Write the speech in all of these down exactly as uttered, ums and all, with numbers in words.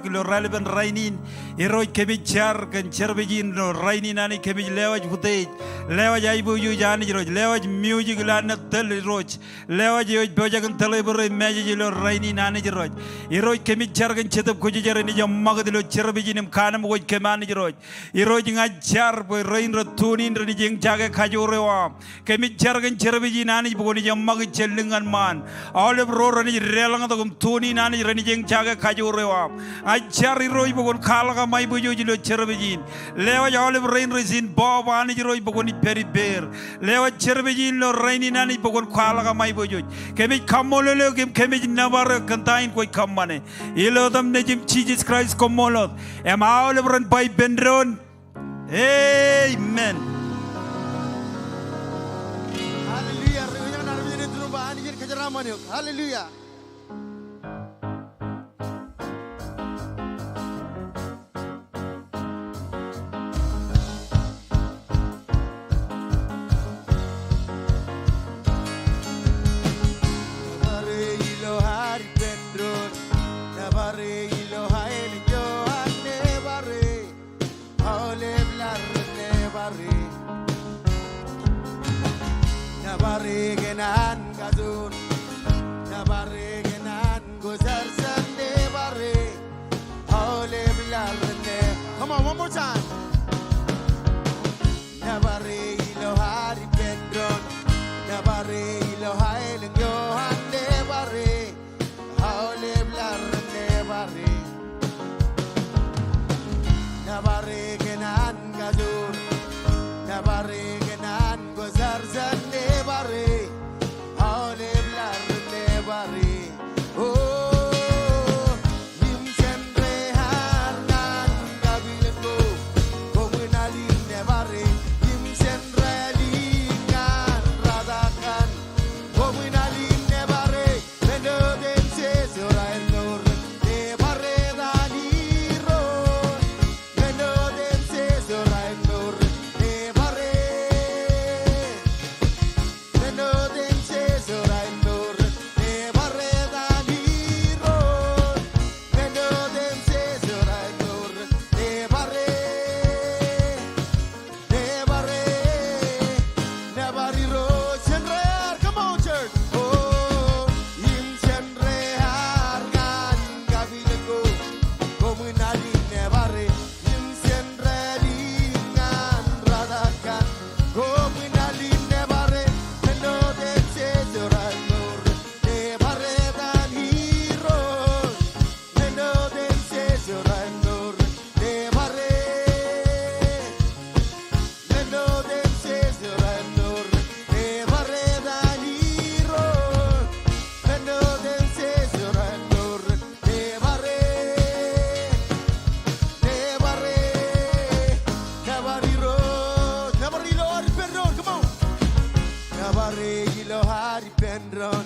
ilo raelepen rainin. Irooj kōmij jar kōn service in ilo rainin Anij, kōmij lewōj utiej, lewōj aiboojoj Anij Irooj, lewōj music ilo ad tōl Irooj, lewōj eo ej pojak in deliver e message ilo rainin Anij Irooj. Irooj kōmij jar kōn Jetōb Kwōjarjar enaaj ṃakūt ilo service in im kaanemkwōj kōm Anij Irooj. Irooj ña ij jar bwe rein rej tune in renaaj eñjake kajoor eo aṃ. Kōmij jar kōn service in Anij bwe kwōnaaj ṃakūt jān lōñ ñan ṃaan. Aolep ro renaaj deḷọñtok im tune in Anij renaaj eñjake kajoor eo aṃ. Ij jar Irooj bwe kwōn kwaḷọk aṃ aiboojoj ilo service in. Lewōj aolep rein rej involve Anij Irooj bwe kwōnaaj pād ippāer. Lewōj service in ilo rainin Anij bwe kwōn kwaḷọk aṃ aiboojoj. Kōmij kaṃṃoolol eok im kōmij nōbar eok kōn ta in kwōj kōṃṃane. Ilo etaṃ Nejiṃ Jisōs Kraist, koṃṃool wōt. Im aolep ren ba ippān doon, amen. Hallelujah. Ri-kōjeañ armej ren turun ba Anij en kōjeraaṃṃan eok. Hallelujah. Nōbar e ilo ad ippān doon. Nōbar e ilo aelōñ eo an, nōbar e. Aolep laḷ ren nōbar e. Nōbar e kōn an kajoor. Nōbar e kōn an kwōjarjar, nōbar e. Aolep laḷ ren nō-, come on, one more time. Nōbar e ilo ad ippān doon. Nōbar e ilo aelōñ eo an, nōbar e. Aolep laḷ ren nōbar e. Nōbar e kōn an kajoor. Nōbar e kōn an kwōjarjar, nōbar e. Aolep laḷ ren nōbar e. O, im jen reiaar ñan kapilōñ ko. Koṃwin al in nōbar e. Im jen rālik ñan rūtōk kaṇ. Koṃwin al in nōbar e. Nōbar e, nōbar Irooj, jen reiaar, come on, church. O, im jen reiaar ñan kapilōñ ko, koṃwin al in nōbar e. Im jen rālik ñan rūtōk kaṇ, koṃwin al in nōbar e. Nōbar e, nōbar Irooj, nōbar ilo ad ippān doon, come on. Nōbar e ilo ad ippān doon.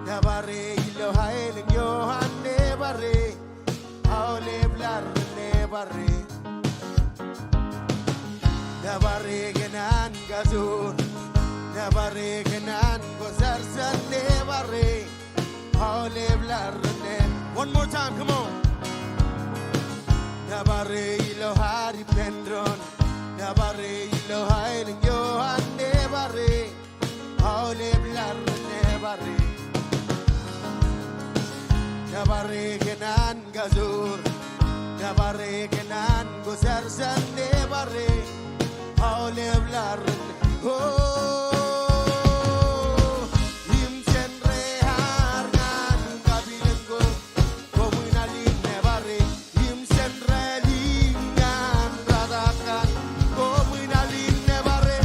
Nōbar e ilo aelōñ eo an, nōbar e. Aolep laḷ ren nōbar e. Nōbar e kōn an kajoor. Nōbar e kōn an kwōjarjar, nōbar e. Aolep laḷ ren nō-, one more time, come on. Nōbar e ilo ad ippān doon. Nōbar e ilo aelōñ eo an, nōbar e. Aolep laḷ ren nōbar e. Nōbar e kōn an kajoor. Nōbar e kōn an kwōjarjar, nōbar e. Aolep laḷ ren nō-, o, im jen reiaar ñan kapilōñ ko. Koṃwin al in nōbar e. Im jen rālik ñan rūtōk kaṇ, koṃwin al in nōbar e.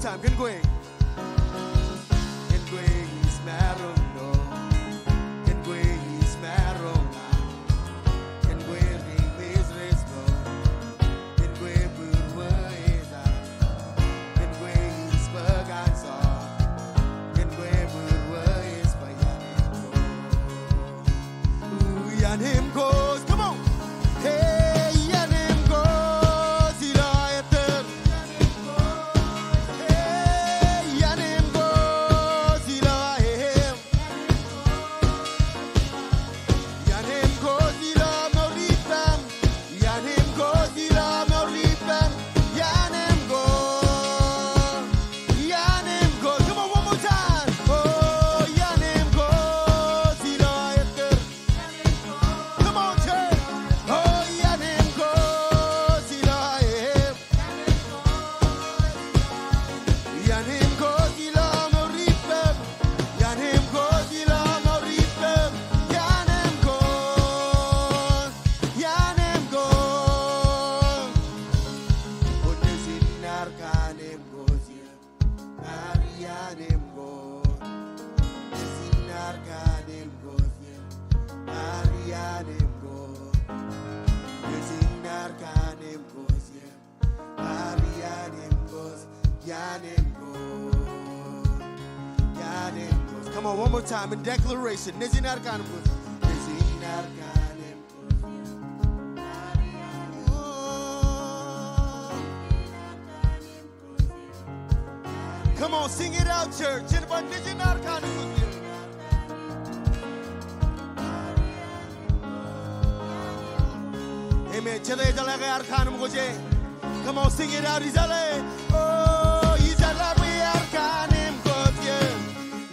Kōn kwe. Kōn kwe ij maroñ ilo. Kōn kwe ij maroñ ilo. Kōn kwe ri Israel ilo. Kōn kwe būruō ej ja. Kōn kwe ij bōk answer. Kōn kwe būruō ej bwe ianem ko. Ianem ko. Come on. Hey, ianem ko. Ilo ettōr. Hey, ianem ko. Ilo ehem. Ianem ko ilo mour ippām. Ianem ko ilo mour ippām. Ianem ko. Ianem ko. Come on, one more time. Oh, ianem ko ilo ettōr. Come on, church. Oh, ianem ko ilo ehem. Ianem ko ilo mour ippām. Ianem ko ilo mour ippām. Ianem ko. Ianem ko. Kōn Nejin ad kanem ko ej. Kar ianem ko. Nejin ad kanem ko ej. Kar ianem ko. Nejin ad kanem ko ej. Come on, one more time in declaration. Nejin ad kanem ko. Nejin ad kanem ko. Come on, sing it out, church. Jen ba nejin ad kanem ko. Amen. Jete ejeḷā ke ear kanemkwōj e? Come on, sing it out, Israel. Oh, Israel, we are kanemkwōj e.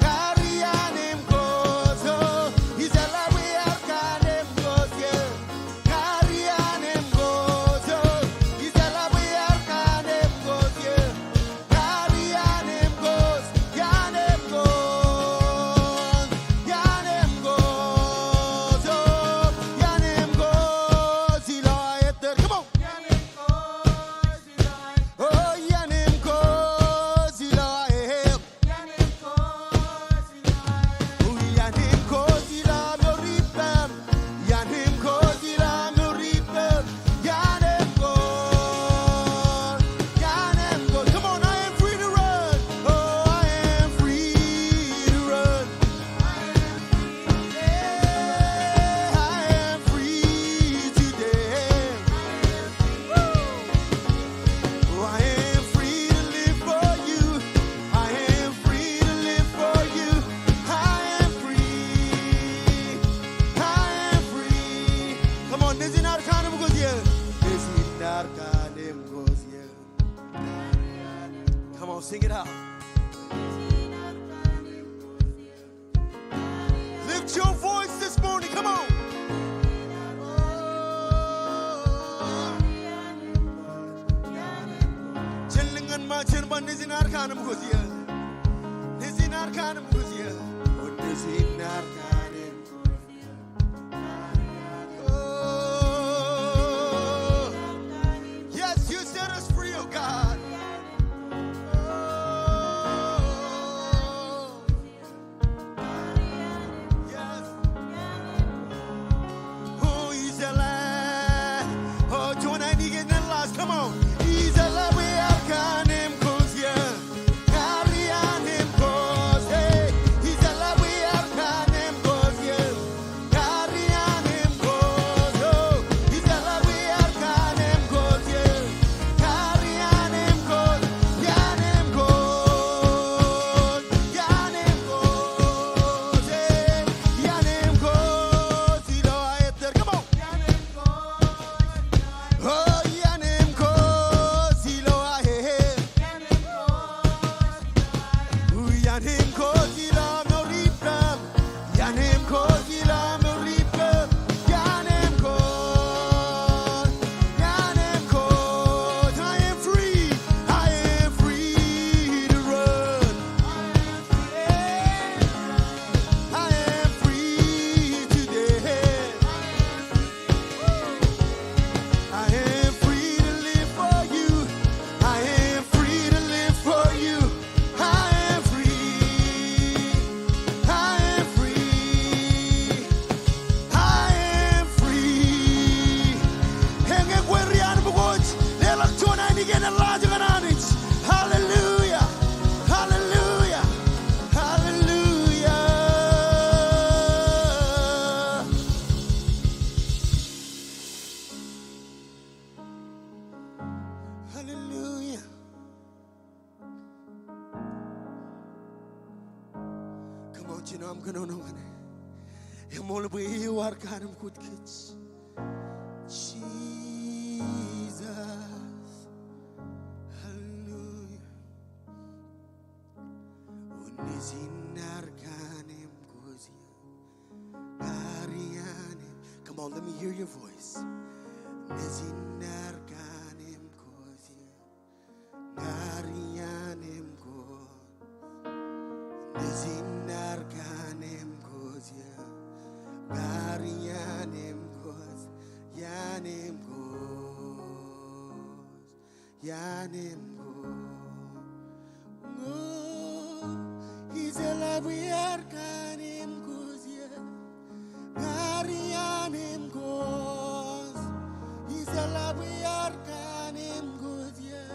Kar ianem ko ej. Oh, Israel, we are kanemkwōj e. Kar ianem ko ej. Oh, Israel, we are kanemkwōj e. Kar ianem ko ej, ianem ko ej, ianem ko ej, ianem ko ej ilo ettōr. Come on. Oh, ianem ko ej ilo ehem. Ianem ko ej ilo mour ippām. Ianem ko ej ilo mour ippām. Ianem ko. Ianem ko. Come on, I am free to run. Oh, I am free to run. Yeah, I am free today. Woo! Oh, I am free to live for you. I am free to live for you. I am free. I am free. Come on, nejin ad kanemkwōj e. Nejin ad kanemkwōj e. Come on, sing it out. Lift your voice this morning. Come on. Jen lōñ ñan ṃae, jen ba nejin ad kanemkwōj e. Nejin ad kanemkwōj e. Oh, nejin ad kanemkwōj e. Oh. Yes, you set us free, oh God. Oh. Yes. Oh, Israel. Oh, juon ainikien ñan last. Come on. Israel, we are kanemkwōj e. Kar ianem ko ej. Israel, we are kanemkwōj e. Kar ianem ko ej. Israel, we are kanemkwōj e. Kar ianem ko ej, ianem ko ej, ianem ko ej, ianem ko ej ilo ettōr. Come on. Oh, ianem ko Jino aṃ kōnono ñan e. Eṃool bwe eo ear kanooj kōj. Jisōs. Hallelujah. O Nejin ear kanooj kōj ia. Ear iaan im. Come on, let me hear your voice. Nejin ear kanooj kōj ia. Ear iaan im kōj. Nejin ear kanooj kōj ia. Ear iaan im kōj. Iaan im kōj. Iaan im kōj. O, Ijeḷā bwe ear kanooj kōj ia. Ear iaan im kōj. Ijeḷā bwe ear kanooj kōj ia.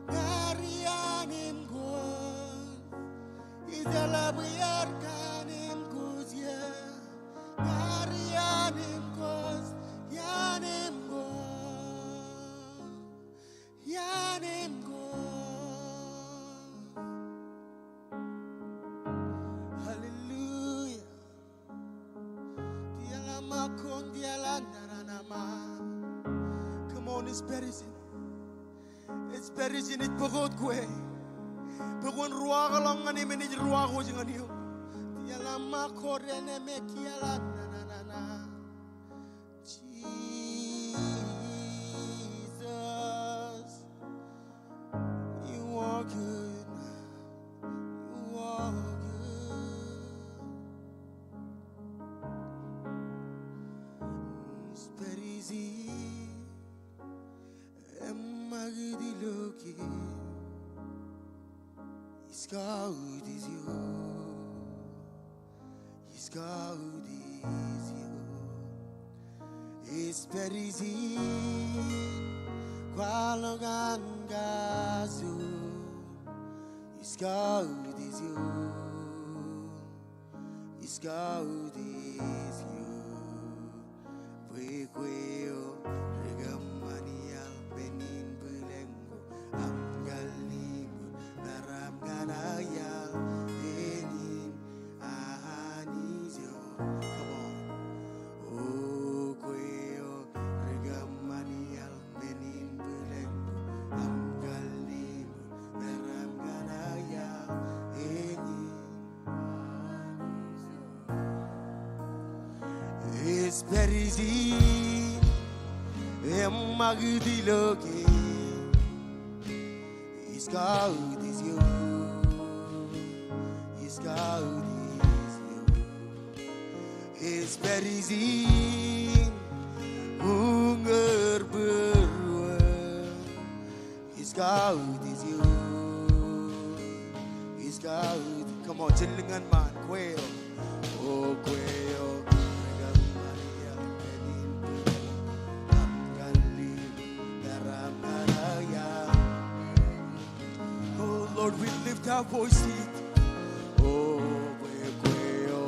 Ear iaan im kōj. Ijeḷā bwe ear kanooj kōj ia. Ear iaan im kōj. Iaan im kōj. Iaan im kōj. Hallelujah. Diaḷ ṃakko, diaḷ nana ṇa ṃa. Come on, ej pād ijin. Ej pād ijin, ej bōk wōt kwe. Bwe kwōn ruwaakḷọk ñan im, enaaj ruwaakḷọk ñan eok. Diaḷ ṃakko, diaḷ nana ṇa. Jesus, you are good. You are good. Ej pād ijin, eṃṃakūt ilo ke. Ij kautiej eok. Ij kautiej eok. Ej pād ijin, kwaḷọk aṃ kajoor. Ij kautiej eok. Ij kautiej eok. Bwe kwe eo ri kōṃṃan iaḷ, pād in bwilōñ ko aṃ kalliṃur, meram ñan aō iaḷ, eñin Anij eo. Come on. O kwe eo ri kōṃṃan iaḷ, pād in bwilōñ ko aṃ kalliṃur, meram ñan aō iaḷ, eñin Ej pād ijin, eṃṃakūt ilo ke. Ij kautiej eok, ij kautiej eok. Ej pād ijin, uññūr būruō. Ij kautiej eok. Ij kautiej. Come on, jilkinḷọk ñan ṃaan, kwe eo. O kwe eo. Oh Lord, we lift our voice here. O kwe, kwe eo.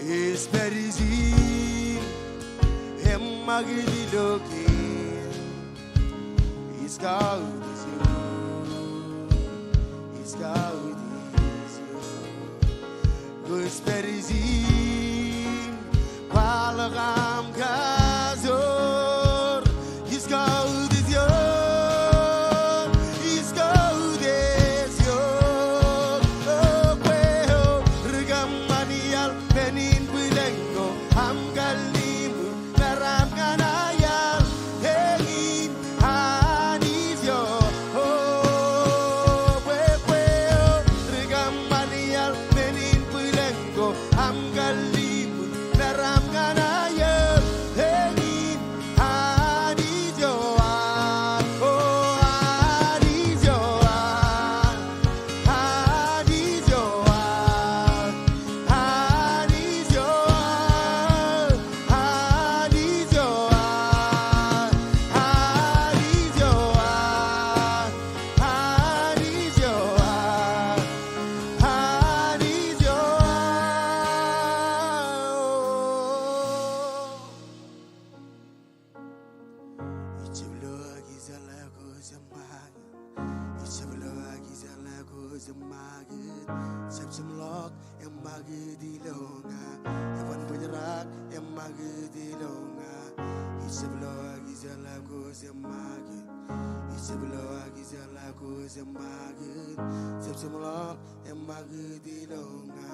Ej pād ijin, eṃṃakūt ilo ke. Ij kautiej eok, ij kautiej eok. Ej pād ijin, kwaḷọk aṃ kajoor. Ij kautiej eok, ij kautiej eok. O kwe eo, ri kōṃṃan iaḷ, pād in bwilōñ ko aṃ kalliṃur, meram ñan aō iaḷ, eñin Anij eo. Eṃṃakūt ilo ña, eban bōjrak, eṃṃakūt ilo ña. Ijjab lo ak ijjeḷọk ko jeṃṃakūt. Ijjab lo ak ijjeḷọk ko jeṃṃakūt. Jab jeṃḷọk, eṃṃakūt ilo ña.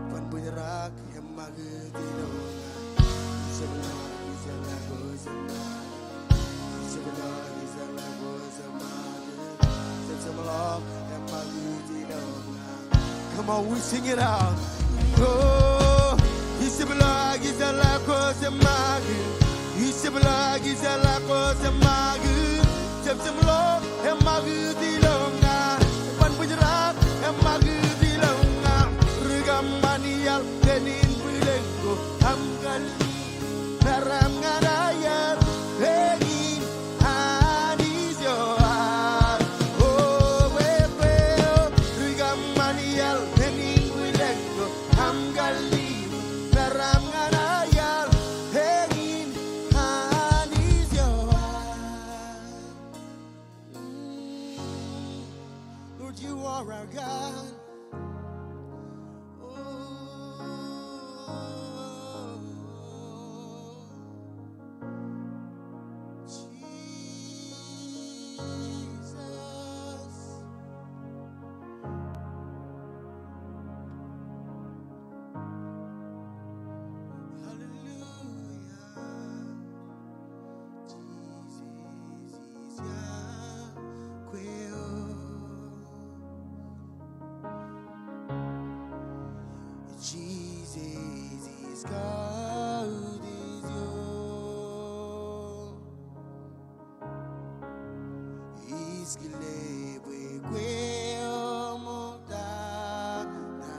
Eban bōjrak, eṃṃakūt ilo ña. Ijjab lo ak ijjeḷọk ko jeṃṃakūt. Come on, we sing it out. Oh, ijjab lo ak ijjeḷọk ko jeṃṃakūt. Ijjab lo ak ijjeḷọk ko jeṃṃakūt. Jab jeṃḷọk, eṃṃakūt ilo ña. Eban bōjrak, eṃṃakūt ilo ña. Ri kōṃṃan iaḷ pād in bwilōñ ko aṃ kalliṃur. Meram ñan aer eñin Anij eo ad. O, kwe, kwe, o, ri kōṃṃan iaḷ pād in bwilōñ ko aṃ kalliṃur. Meram ñan aer eñin Anij eo ad. Mm. Lord, you are our God. Jisōs ej Kaūtiej eo. Ij kile bwe kwe eṃōj tata.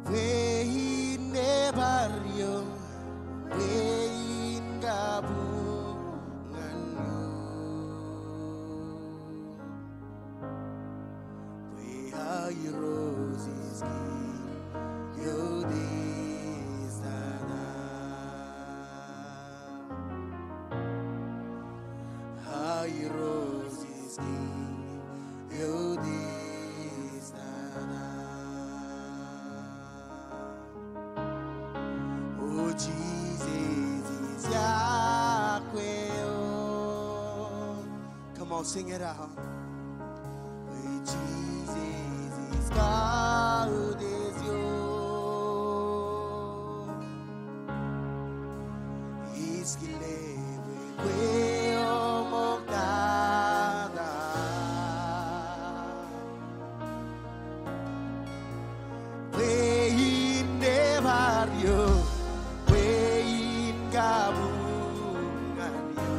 Bwe in ebar eō, bwe in kabuñ ñan eō. Bwe Irooj ej kiiñ eo ej tata. Irooj ej kiiñ eo ej tata. O Jisōs ej iọkwe eo. Come on, sing it out. Bwe Jisōs ej Kaūtiej eo. Ij kile bwe kwe eṃōj tata. Bwe in ebar eō, bwe in kabuñ ñan eō.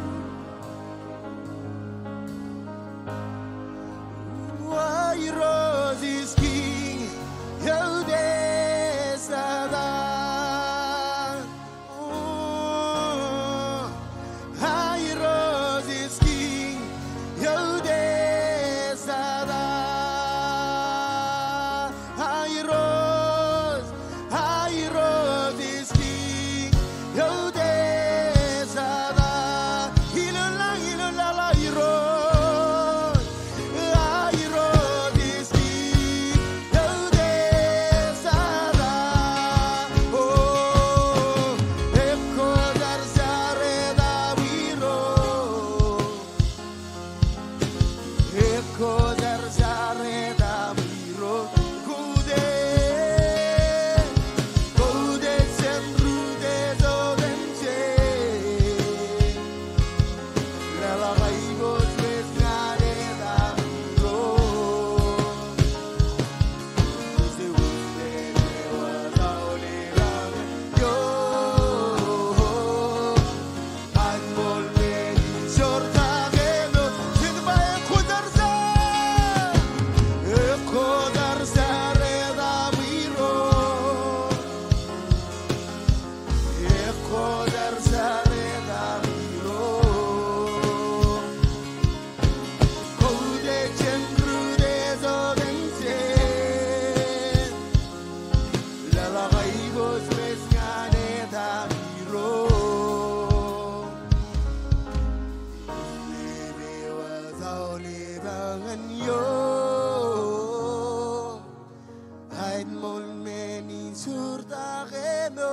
Āinwōt men in jurtak eṃool,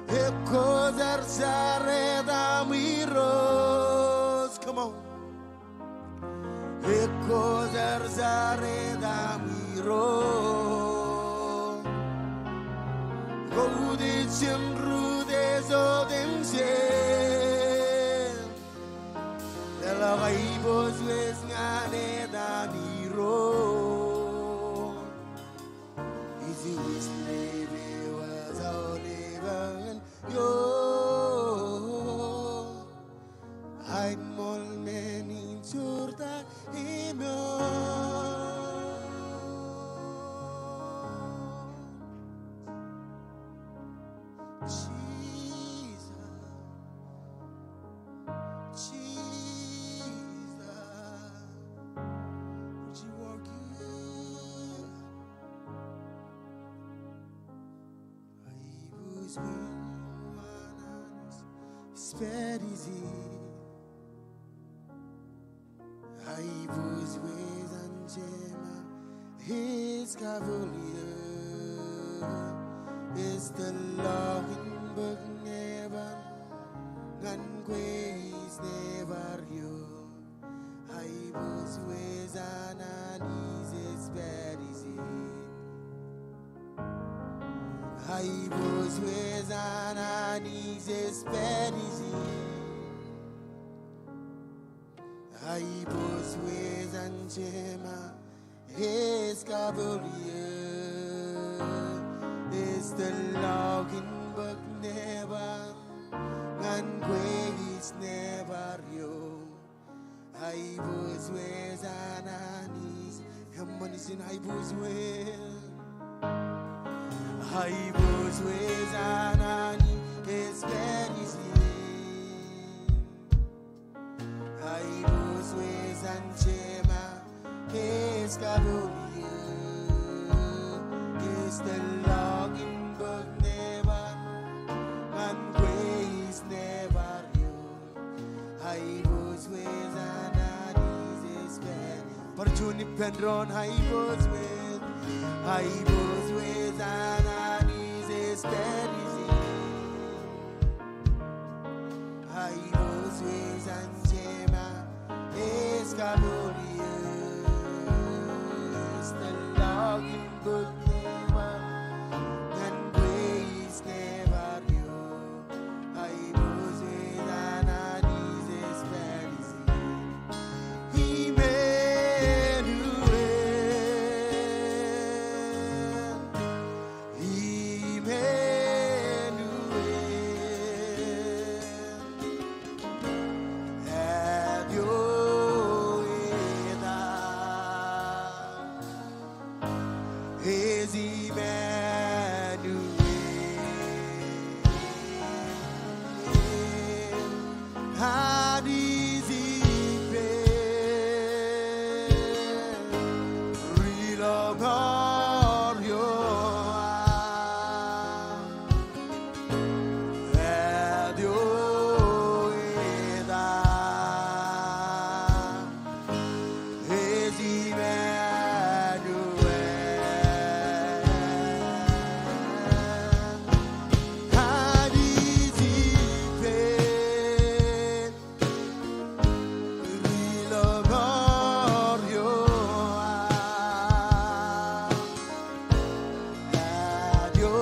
ekwe jar jar etaṃ Irooj. Come on. Ekwe jar jar etaṃ Irooj. Koutiej jān rūtiej otemjej. Eḷak aiboojoj ñan etaṃ Irooj. Ij wish lepeo aolep ñan eō. Āinwōt men in jurtak eṃool. Jesus, Jesus, would you walk in? Aiboojoj wōt Anij ej pād ijin. Aiboojoj wōt an Jema ej kabuliō. Ej tōl ḷọk in bōk neban ñan kwe ij nebar eō. Aiboojoj wōt an Anij ej pād ijin. Aiboojoj wōt an Anij ej pād ijin. Aiboojoj wōt an Jema ej kabuliō. Ej tōl ḷọk in bōk neban ñan kwe ij nebar eō. Aiboojoj wōt an Anij. Eṃṃan ijin, aiboojoj wōt. Aiboojoj wōt an Anij ej pād ijin. Aiboojoj wōt an Jema ej kabuliō. Ej tōl ḷọk in bōk neban ñan kwe ij nebar eō. Aiboojoj wōt an Anij ej pād. Bar juon ippān doon, aiboojoj wōt. Aiboojoj wōt an Anij ej pād ijin. Aiboojoj wōt an Jema ej kabuliō. Ej tōl ḷọk in bōk neban ñan kwe ij nebar eō. Aiboojoj wōt an Anij ej pād ijin. Emmanuel. Emmanuel. Ej Emmanuel. Anij ippān ri lọmọọr eo aō. Ej Emmanuel. Anij ippān ri lọmọọr eo aō.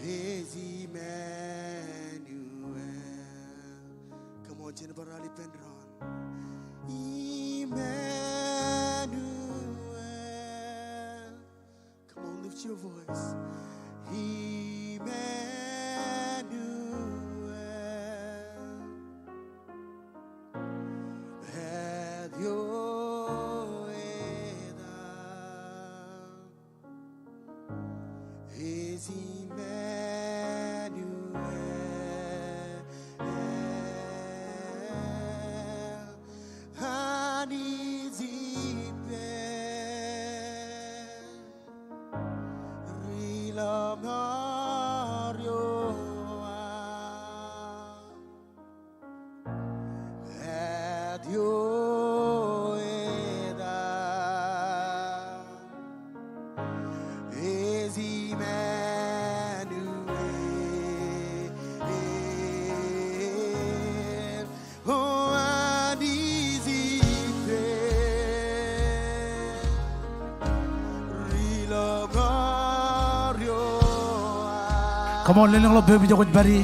Ej Emmanuel. Come on, jen bar al ippān doon. Emmanuel. Come on, lift your voice. Emmanuel. Ej Emmanuel. Emmanuel, Anij ippān, ri lọmọọr eo aṃ. Āt eo etan, ej Emmanuel. O Anij ippān, ri lọmọọr eo aṃ. Come on, lelōñḷọk peiṃ ijo kwōj pād ie.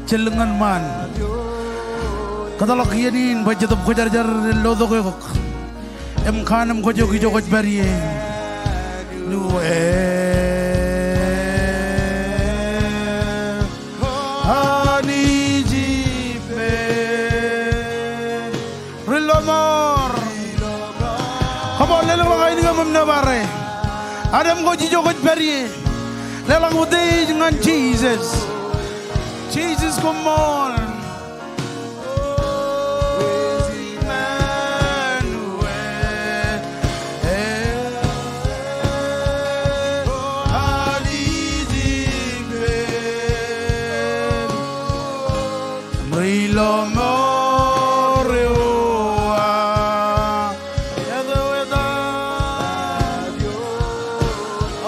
Jelōñ ñan ṃaan. Kōtḷọk iien in bwe Jetōb Kwōjarjar en lotok eok im kanooj eok ijo kwōj pād ie. Emmanuel, Anij ippān, ri lọmọọr. Come on, lelōñḷọk ainikiōṃ im nōbare. Anemkwōj ijo kwōj pād ie. Leḷọk utiej ñan Jisōs. Jisōs, come on. Emmanuel, Anij ippān, ri lọmọọr eo aṃ. Āt eo etan.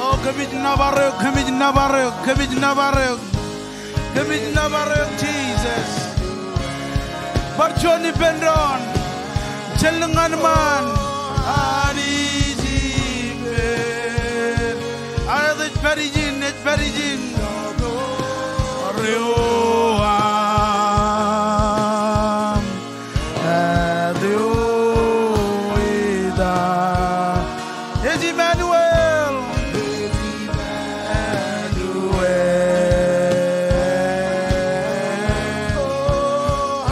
O, kōmij nōbar eok, kōmij nōbar eok, kōmij nōbar eok. Kōmij nōbar eok Jisōs. Bar juon ippān doon. Jelōñ ñan ṃaan. Anij ippān. Ak ej pād ijin, ej pād ijin. Ri lọmọọr eo aṃ. Āt eo etan. Ej Emmanuel. Emmanuel.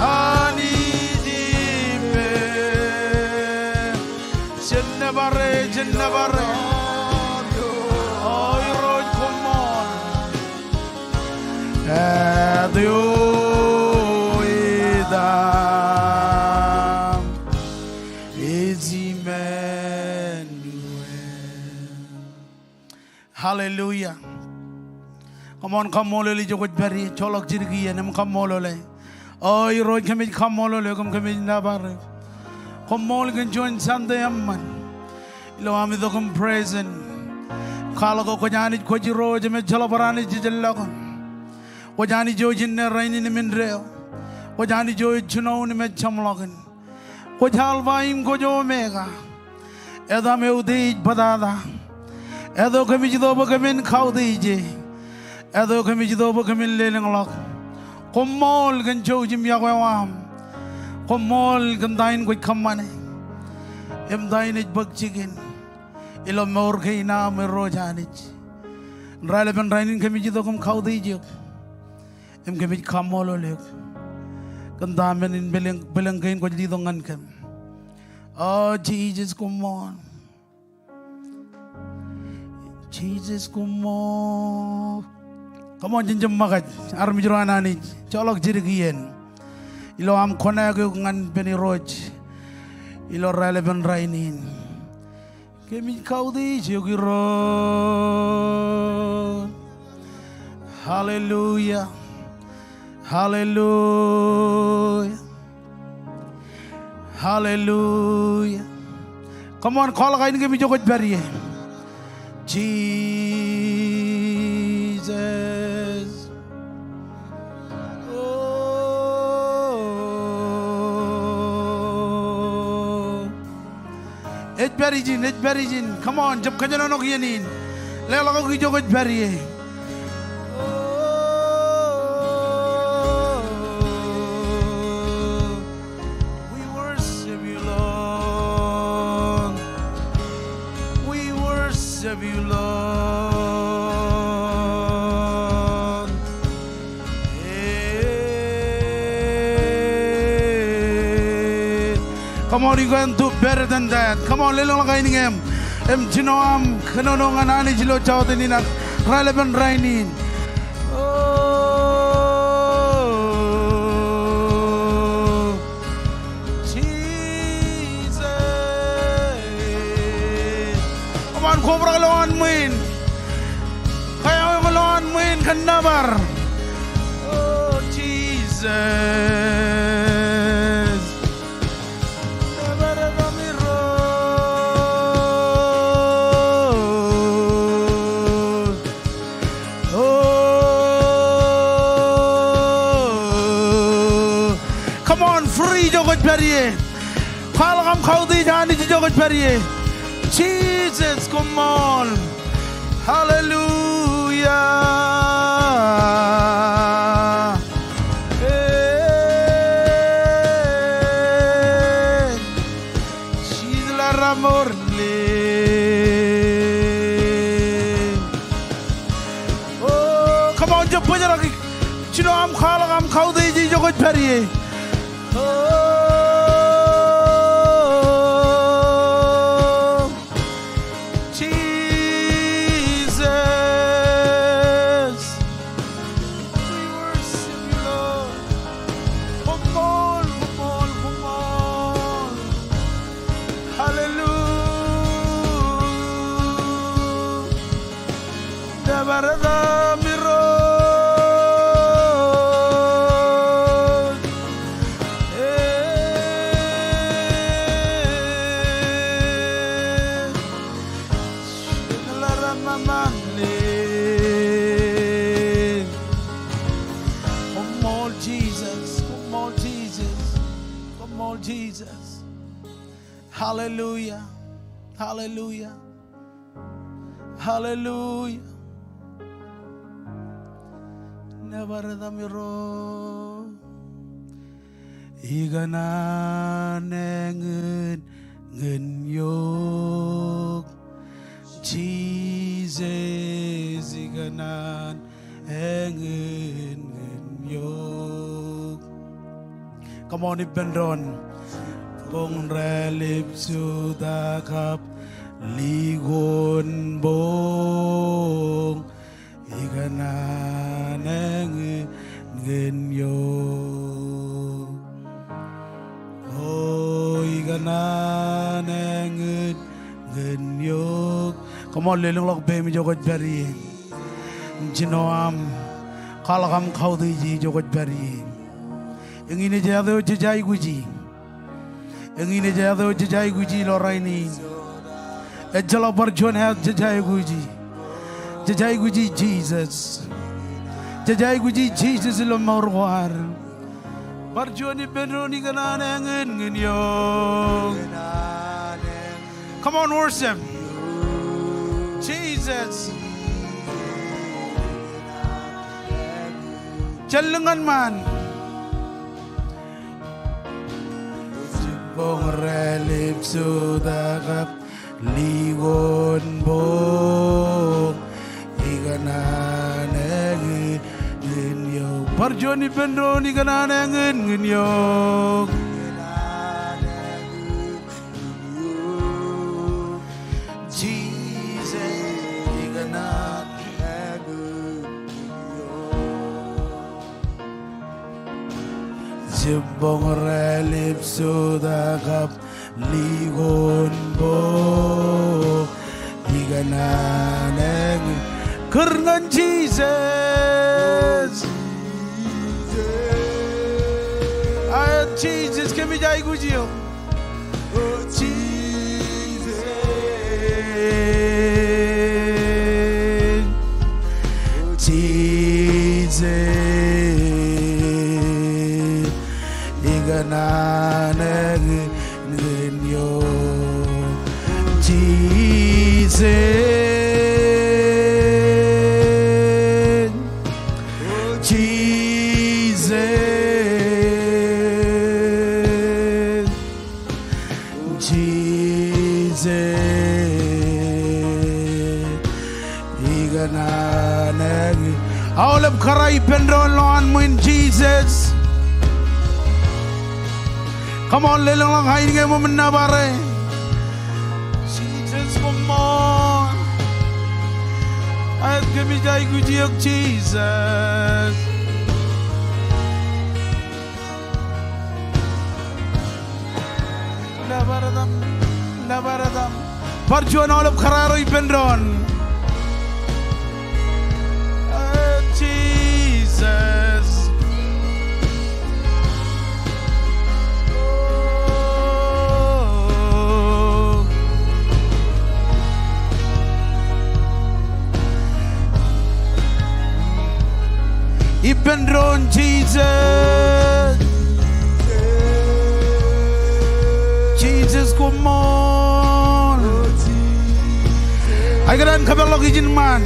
Anij ippān. Jen nōbare, jen nōbare. O Irooj, come on. Āt eo etan, ej Emmanuel. Hallelujah. Come on, kaṃṃoolol ijo kwōj pād ie, joḷọk jidik iien im kaṃṃoolole. O Irooj, kōmij kaṃṃoolol eok im kōmij nōbar eok. Koṃṃool kōn juon Sunday eṃṃan ilo am itok im present. Kwaḷọk ke kwōj Anij, kwōj Irooj im ejjeḷọk bar Anij ijellọkin. Kwōj Anij eo ej inne, rainin im indeeo. Kwōj Anij eo ej jinoin im ej jeṃḷọkin. Kwōj Alpha im kwōj Omega. Etaṃ eutiej bōtata. Āt eo kōmij itok bwe kōmin kautiej e. Āt eo kōmij itok bwe kōmin lelōñḷọk. Koṃṃool kōn jouj im yokwe eo aṃ. Koṃṃool kōn ta in kwōj kōṃṃane im ta in ej bōk jikin ilo mour kein am, Irooj Anij. Raelepen rainin kōmij itok im kautiej eok im kōmij kaṃṃoolol eok kōn ta men in bwilōñ, bwilōñ kein kwōj letok ñan kōm. O Jisōs, koṃṃool. Jisōs, koṃṃool. Come on, jen jab ṃōkaj armej ro an Anij, joḷọk jidik iien ilo am connect eok ñan ippān Irooj ilo raelepen rainin. Kōmij kautiej eok Irooj. Hallelujah. Hallelujah. Hallelujah. Come on, kwaḷọk ainikien ijo kwōj pād ie. Jesus. Oh. Ej pād ijin, ej pād ijin. Come on, jab kōjenolọk iien in. Leḷọk eok ijo kwōj pād ie. We worship you, Lord. We worship you, Lord. Come on, you can do better than that. Come on, lelōñḷọk ainikien im jino aṃ kōnono ñan Anij ilo jota in ak raelepen rainin. O Jisōs. Koṃṃool, kobrak lowaan ṃwiin. Kaiaoik lowaan ṃwiin kōn nōbar. O Jisōs. O, come on, free ijo kwōj pād ie. Kwaḷọk aṃ kautiej Anij ijo kwōj pād ie. Jisōs, koṃṃool. Hallelujah. Hey. Jisōs ḷaramorle. O, come on, jab bōjrak. Jino aṃ kwaḷọk aṃ kautiej ijo kwōj pād ie. O, Jisōs. We worship you, Lord. Koṃṃool, koṃṃool, koṃṃool. Hallelujah. Nōbar etaṃ Irooj. Koṃṃool Jisōs, koṃṃool Jisōs, koṃṃool Jisōs. Hallelujah, hallelujah, hallelujah. Nōbar etaṃ Irooj. Ikōṇaan eñin ñan eok. Jisōs, ikōṇaan eñin ñan eok. Come on, ippān doon. Boñ rālep jutak kab likoñboñ. Ikōṇaan eñin ñan eok. O, ikōṇaan eñin ñan eok. Come on, lelōñḷọk peiṃ ijo kwōj pād ie. Jino aṃ kwaḷọk aṃ kautiej ijo kwōj pād ie. Eñin ej āt eo jej aikuji. Eñin ej āt eo jej aikuji ilo rainin. Ejjeḷọk bar juon āt jej aikuji. Jej aikuji Jisōs. Jej aikuji Jisōs ilo mour ko ad. Bar juon ippān doon, ikōṇaan eñin ñan eok. Come on, worship. Jisōs. Jen lōñ ñan ṃaan. Boñ rālep jutak kab likoñboñ. Ikōṇaan eñin ñan eok. Bar juon ippān doon, ikōṇaan eñin ñan eok. Jisōs, ikōṇaan eñin ñan eok. Jibboñ rālep jutak kab likoñboñ. Ikōṇaan eñin. Kūr ñan Jisōs. Aet Jisōs, kōmij aikuj eok. Jisōs, Jisōs, ikōṇaan eñin ñan eok. Jisōs, Jisōs. Jisōs, ikōṇaan eñin. Aolep kōrā ippān doon lowaan ṃwiin Jisōs. Come on, lelōñḷọk ainikien eṃōj nōbar e. Jisōs, koṃṃool. Aet Kōmij aikuj eok Jisōs. Nōbar etaṃ, nōbar etaṃ. Bar juon aolep kōrā ro ippān doon. Oh, Jisōs. Oh. Ippān doon Jisōs. Jisōs koṃṃool. Aikuj in kōpeḷḷọk ijin ṃaan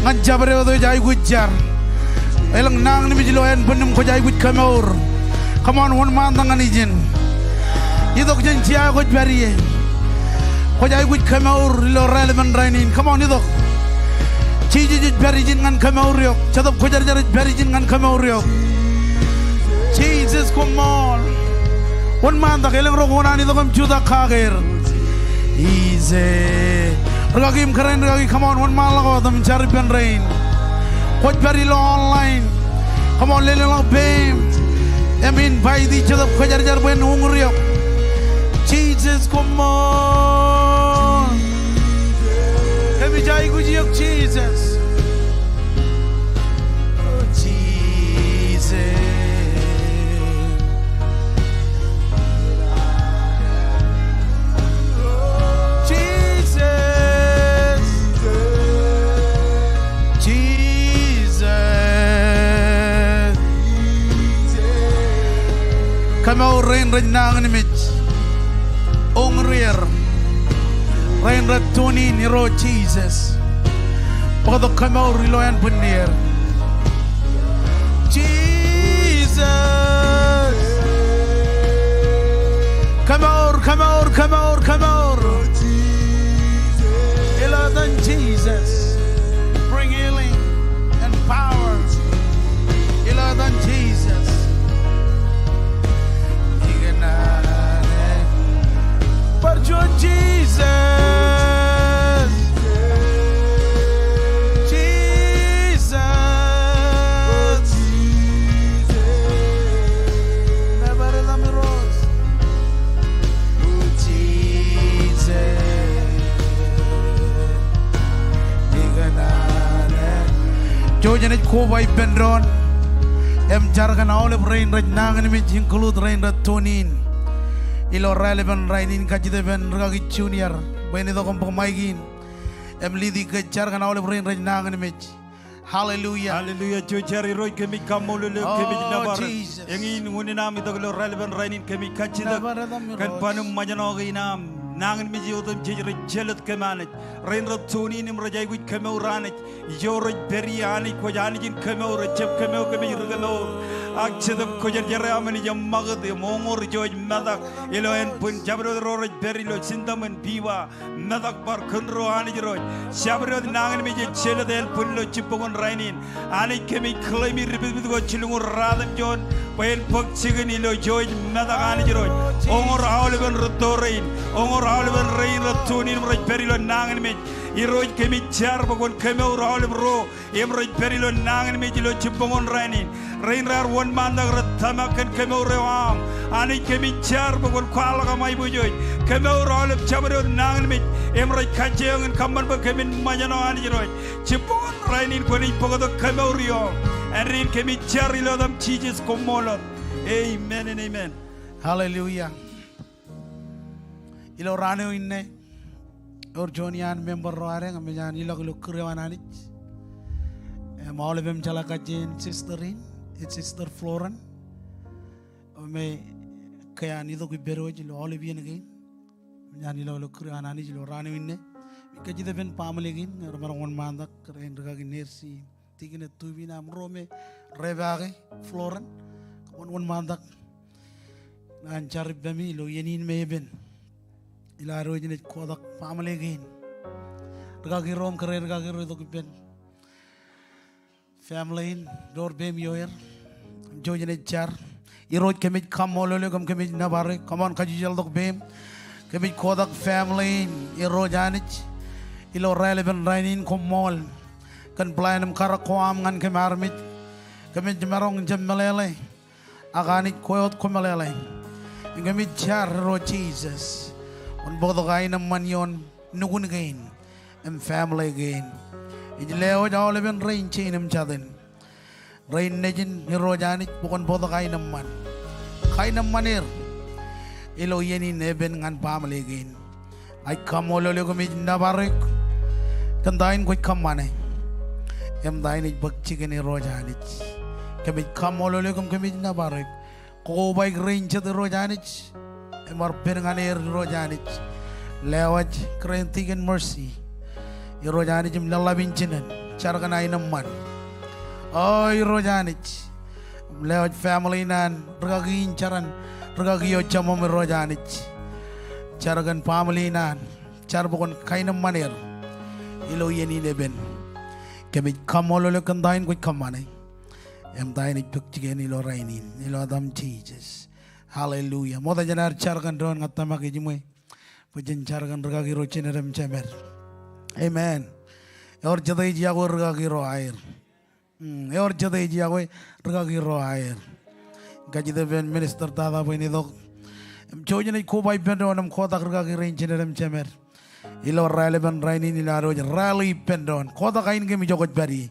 ñan jabdewōt eo ej aikuj jar. Elōñ nañinmej ilo ānbwinnem kwōj aikuj kemour. Come on, wōnṃaantak ñan ijin. Itok jān jea eo kwōj pād ie. Kwōj aikuj kemour ilo raelepin rainin. Come on, itok. Jisōs ej pād ijin ñan kemour eok. Jetōb Kwōjarjar ej pād ijin ñan kemour eok. Jisōs koṃṃool. Wōnṃaantak, elōñ ro koṇaan itok im jutak kake er. Ije. Rikaki im kōrā in rikaki, come on, wōnṃaanḷọk wōt im jar ippān rein. Kwōj pād ilo online. Come on, lelōñḷọk peiṃ. Im invite Jetōb Kwōjarjar bwe en uñūr eok. Jisōs koṃṃool. Kōmij aikuj eok Jisōs. Oh, Jisōs. Jisōs. Jisōs. Kemour rein rej nañinmej. Uñūr er. Rein rej tune in, Irooj Jisōs. Bōktok kemour ilo ānbwinnū er. Jisōs. Kemour, kemour, kemour, kemour. Ilo etan Jisōs. Bring healing and power. Ilo etan Jisōs. Ikōṇaan e. Bar juon Jisōs. Jisōs. Nōbar etaṃ Irooj. Jisōs. Ikōṇaan e. Jouj jenaaj koba ippān doon im jar kōn aolep rein rej nañinmej, include rein rej tune in. Ilo raelepin rainin, kajjitōk ippān rikaki Junior bwe en itok im bōk maik in im lead e kōj jar kōn aolep rein rej nañinmej. Hallelujah. Hallelujah. Jouj jar. Irooj, kōmij kaṃṃoolol eok, kōmij nōbar. Oh, Jesus. Eñin unin am itok ilo raelepin rainin, kōmij kajjitōk. Nōbar etaṃ Irooj. Kōn ban im ṃōjṇọ kein am. Nañinmej otemjej rej jelōt kōm Anij. Rein rej tune in im rej aikuj kemour Anij. Ijo rej pād ie Anij, kwōj Anij in kemour, ejjab kōm eo kōmij ri kemour. Ak Jetōb Kwōjarjar eo aṃ enaaj eṃṃakūt im uñūr ijo ej metak ilo ānbwin, jabdewōt ro rej pād ilo symptom in piwa. Metak bar kōn ro Anij Irooj. Jabdewōt nañinmej ej jelōt ānbwin ilo jibboñōn rainin. Anij kōmij claim e dipitpit ko jilñuul ruatimjuon bwe en bōk jikin ilo ijo ej metak Anij Irooj. Uñūr aolepen rūtto rein. Uñūr aolepen rein rej tune in im rej pād ilo nañinmej. Irooj kōmij jar bwe kwōn kemour aolep ro im rej pād ilo nañinmej ilo jibboñōn rainin. Rein raar wōnṃaantak rej tōmak kōn kemour eo aṃ. Anij kōmij jar bwe kwōn kwaḷọk aṃ aiboojoj. Kemour aolep jabdewōt nañinmej im rej kajjioñ in kōṃṃan bwe kōmin ṃōjṇọ Anij Irooj. Jibboñōn rainin kwōnaaj bōktok kemour ioṃ. Āindein kōmij jar ilo etaṃ Jisōs, koṃṃool wōt. Amen and amen. Hallelujah. Ilo raan eo inne, ewōr juon iaan member ro ad eñ, eṃōj an ilọk ilo kūr eo an Anij. Im aolep im jeḷā kajjien sister in, ej Sister Floren. Im ekwe an itok ippād wōj ilo aolep iien kein. Eṃōj an ilọk ilo kūr eo an Anij ilo raan eo inne. Im kajjitōk ippān baaṃle kein, emaroñ wōnṃaantak rein rikaki nurse, tikōn e tubin aṃ ro me repaake Floren. Kōṃṃan wōnṃaantak ñan jar ippemi ilo iien in me epen. Ilo ad wōj naaj kotak baaṃle kein. Rikaki ro im kōrā rikaki ro itok ippān family in, door peiṃ ioer. Im jouj naaj jar. Irooj kōmij kaṃṃoolol eok im kōmij nōbar eok. Come on, kajjeḷtok peiṃ. Kōmij kotak family in, Irooj Anij. Ilo raelepin rainin, koṃṃool. kōn plan im karōk ko aṃ ñan kōm armej. Kōmij maroñ jab meḷeḷe, ak Anij kwe wōt kwō meḷeḷe. Im kōmij jar Irooj Jisōs, kwōn bōktok aenōṃṃan ioon nukun kein im family kein. Ij lewōj aolepen rein jein im jatin, rein nejin, Irooj Anij, bwe kwōn bōktok aenōṃṃan, kaenōṃṃan er ilo iien in epen ñan baaṃle kein. Ij kaṃṃoolol eok im ij nōbar eok kōn ta in kwōj kōṃṃane im ta in ej bōk jikin, Irooj Anij. Kōmij kaṃṃoolol eok im kōmij nōbar eok. Kobaik rein jet, Irooj Anij, im bar pen ñan er, Irooj Anij. Lewōj kōrā in Deacon Mercy, Irooj Anij, im lōḷḷap in jinen, jar kōn aenōṃṃan. O Irooj Anij, im lewōj family in an, rūkaki in, jar an rūkaki eo jemām, Irooj Anij. Jar kōn family in an, jar bwe kwōn kaenōṃṃan er ilo iien in epen. Kōmij kaṃṃoolol eok kōn ta in kwōj kōṃṃane im ta in ej bōk jikin ilo rainin, ilo etaṃ Jisōs. Hallelujah. Ṃokta jān ad jar kōn doon, ña tōmak ijiṃwe bwe jen jar kōn rūkaki ro jined im jemed. Amen. Ewōr jete ej iọkwe rūkaki ro aer? Hmm, ewōr jete ej iọkwe rūkaki ro aer? Kajjitōk ippān minister tata bwe en itok im jouj im ej koba ippān doon im kotak rūkaki rein jined im jemed ilo raelepen rainin, ilo ad wōj rally ippān doon. Kotak ain kōm ijoko ej pād ie.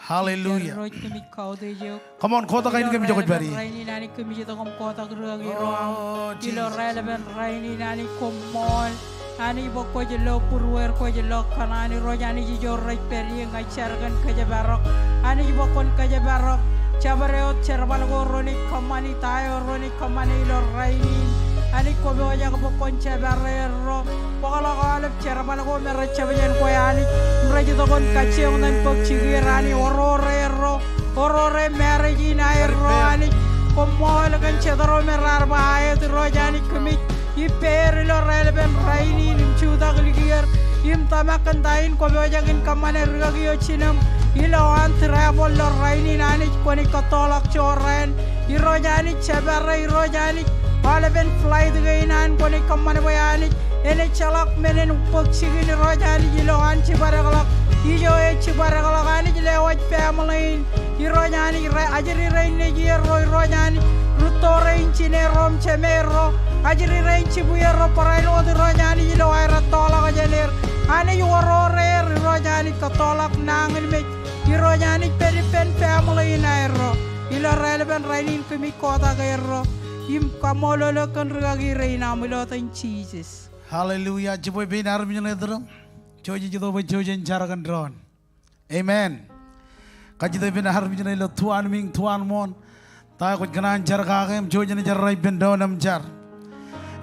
Hallelujah. Irooj, kōmij kautiej eok. Come on, kotak ain kōm ijoko ej pād ie. Ilo raelepen rainin, Anij, kōmij itok im kotak rūkaki ro aṃ. Oh, Jesus. Ilo raelepen rainin, Anij, koṃṃool. Anij, bwe kwōj lo būrueir, kwōj lo kōṇaan. Irooj Anij, ijo rej pād ie, ña ij jar kōn kōjparok. Anij, bwe kwōn kōjparok jabdewōt jerbal ko ro naaj kōṃṃani, ta eo ro naaj kōṃṃane ilo rainin. Anij, kwō pojak bwe kwōn jepare erro. Bōkḷọk aolep jerbal ko me rej jab jān kwe, Anij, im rej itok kōn kajjioñ ñan bōk jikier, Anij, orore erro, orore marriage in aerro, Anij. Koṃṃool kōn jet ro me raar ba aet, Irooj Anij, kōmij ippāer ilo raelepen rainin im jutak likier im tōmak kōn ta in kwō pojak in kōṃṃane rūkaki eo jinem ilowaan travel ilo rainin, Anij, kwōnaaj kōttoḷọk jorrāān. Irooj Anij, jepare, Irooj Anij, aolepen flight kein an kwōnaaj kōṃṃan bwe, Anij, enaaj ejjeḷọk men en bōk jikin, Irooj Anij, ilowaan jibadekḷọk ijo ej jibadekḷọk, Anij, lewōj family in. Irooj Anij, ajri rein nejier ro, Irooj Anij, rūtto rein jined ro im jemed ro, ajri rein jibwier ro barāinwōt wōt, Irooj Anij, ilo aer ettoḷọk jān er. Anij, orore er, Irooj Anij, kōttoḷọk nañinmej. Irooj Anij, pād ippān family in aerro. Ilo raelepen rainin kōmij kotak erro im kaṃṃoolol eok kōn rūkaki rein aṃ ilo etan Jisōs. Hallelujah. Jibwe pein armej ṇe tūrōṃ. Jouj ej itok bwe jouj jen jar kōn doon. Amen. Kajjitōk ippān armej ṇe ilo tuanmiiñ, tuanmooṇ. Ta eo kwōj kōṇaan jar kake im jouj jen jar ippān doon im jar.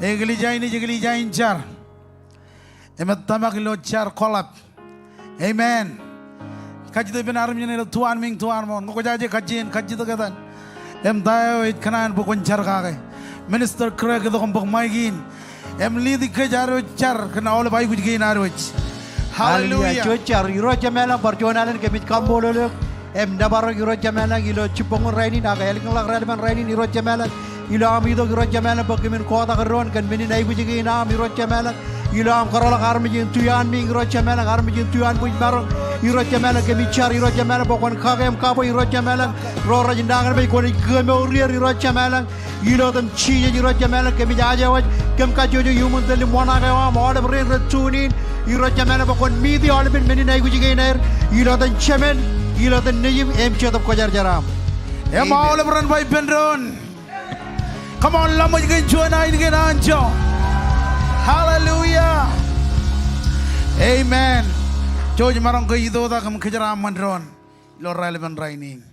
Eklejia in ej eklejia in jar im ej tōmak ilo jar koḷap. Amen. Kajjitōk ippān armej ṇe ilo tuanmiiñ, tuanmooṇ. Ñe kwōjaje kajjien, kajjitōk etan. Im ta eo ej kōṇaan bwe kwōn jar kake. Minister Craig, itok im bōk mic in im lead kōj ad wōj jar kōn aolep aikuj kein ad wōj. Hallelujah. Hallelujah. Jouj jar. Irooj Jemām ilañ, bar juon alen kōmij kaṃṃoolol eok im nōbar eok, Irooj Jemām ilañ, ilo jibboñōn rainin ak ālikin ḷọk raelepen rainin, Irooj Jemām ilañ, ilo aṃ itok, Irooj Jemām ilañ, bwe kōmin kotak doon kōn men in aikuj kein aṃ, Irooj Jemām ilañ. Ilo aṃ kōrọọl ḷọk armej in tuianmiiñ, Irooj Jemām ilañ, armej in tuianbwij maroñ, Irooj Jemām ilañ, kōmij jar, Irooj Jemām ilañ, bwe kwōn kake im kabwe, Irooj Jemām ilañ, ro rej nañinmej, kwōnaaj kōmour er, Irooj Jemām ilañ. Ilo etan Jisōs, Irooj Jemām ilañ, kōmij aje wōj kōm kajjojo iuṃwin tōl im wōṇaak eo aṃ, aolep rein rej tune in, Irooj Jemām ilañ, bwe kwōn meet e aolepen men in aikuj kein aer, ilo etan Jemān, ilo etan Nejiṃ, im Jetōb Kwōjarjar aṃ. Im aolep ren ba ippān doon. Come on, ḷōmṇak kōn juon ainikiōṃ anjọ. Hallelujah. Amen. Jouj maroñ ke itoitak im kōjeraaṃṃan doon ilo raelepen rainin.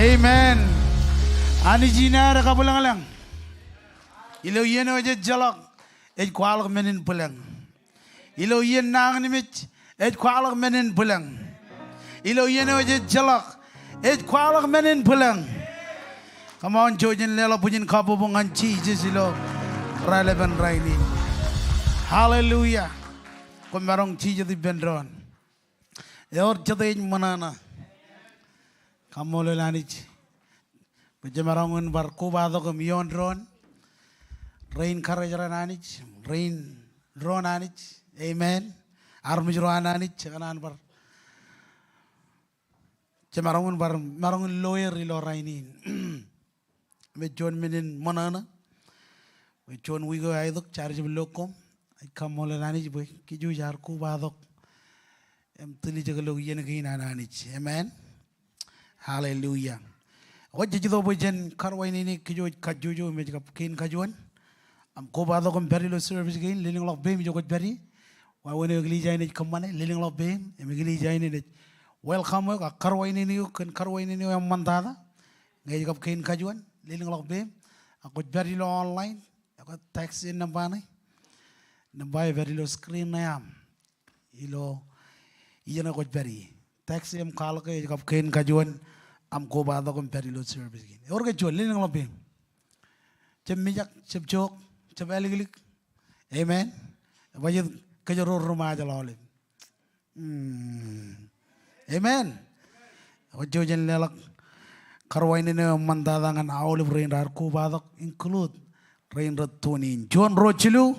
Amen. Anij in ad kabwilōñlōñ. Ilo iien eo ejjeḷọk ej kwaḷọk men in bwilōñ. Ilo iien nañinmej ej kwaḷọk men in bwilōñ. Ilo iien eo ejjeḷọk ej kwaḷọk men in bwilōñ. Come on, jouj im leḷọk bwijin kabbokbok ñan Jisōs ilo raelepen rainin. Hallelujah. Koṃ maroñ jijet ippān doon. Ewōr jete ej ṃōṇōṇō. Kaṃṃoolol Anij bwe jemaroñ in bar kobatok im ioon doon rein karijeraṇ Anij, rein doon Anij. Amen. Armej ro an Anij, jekōṇaan bar, jemaroñ in bar, maroñ in loer ilo rainin. Im ej juon men in ṃōṇōṇō bwe juon wiik eo aetok jaar jab lo koṃ. Ij kaṃṃoolol Anij bwe kōj jaar kobatok im tiljek ilo iien kein an Anij. Amen. Hallelujah. Ekwe jej itok bwe jen karuwainene kōj kajjojo im ej kab kein kajuon aṃ kobatok im pād ilo service kein. Lelōñḷọk peiṃ ijo kwōj pād ie. Wāween eo eklejia in ej kōṃṃane, lelōñḷọk peiṃ im eklejia in ej welcome eok ak karuwainene eok kōn karuwainene eo eṃṃantata. Ñe ej kab kein kajuon, lelōñḷọk peiṃ. Ak kwōj pād ilo online, ekwe text e nōṃba ṇe. Nōṃba eo ej pād ilo screen ṇe aṃ. Ilo ijeṇe kwōj pād ie. Text e im kwaḷọk ke ej kab kein kajuon aṃ kobatok im pād ilo service kein. Ewōr ke juon, lelōñḷọk peiṃ. Jab mijak, jab jook, jab āliklik. Amen. Ebajjeet kōjro ri Ṃajeḷ aolep. Hmm. Amen. Ekwe jouj im leḷọk karuwainene eo eṃṃantata ñan aolep rein raar kobatok, include rein rej tune in. Juon, ruo, jilu.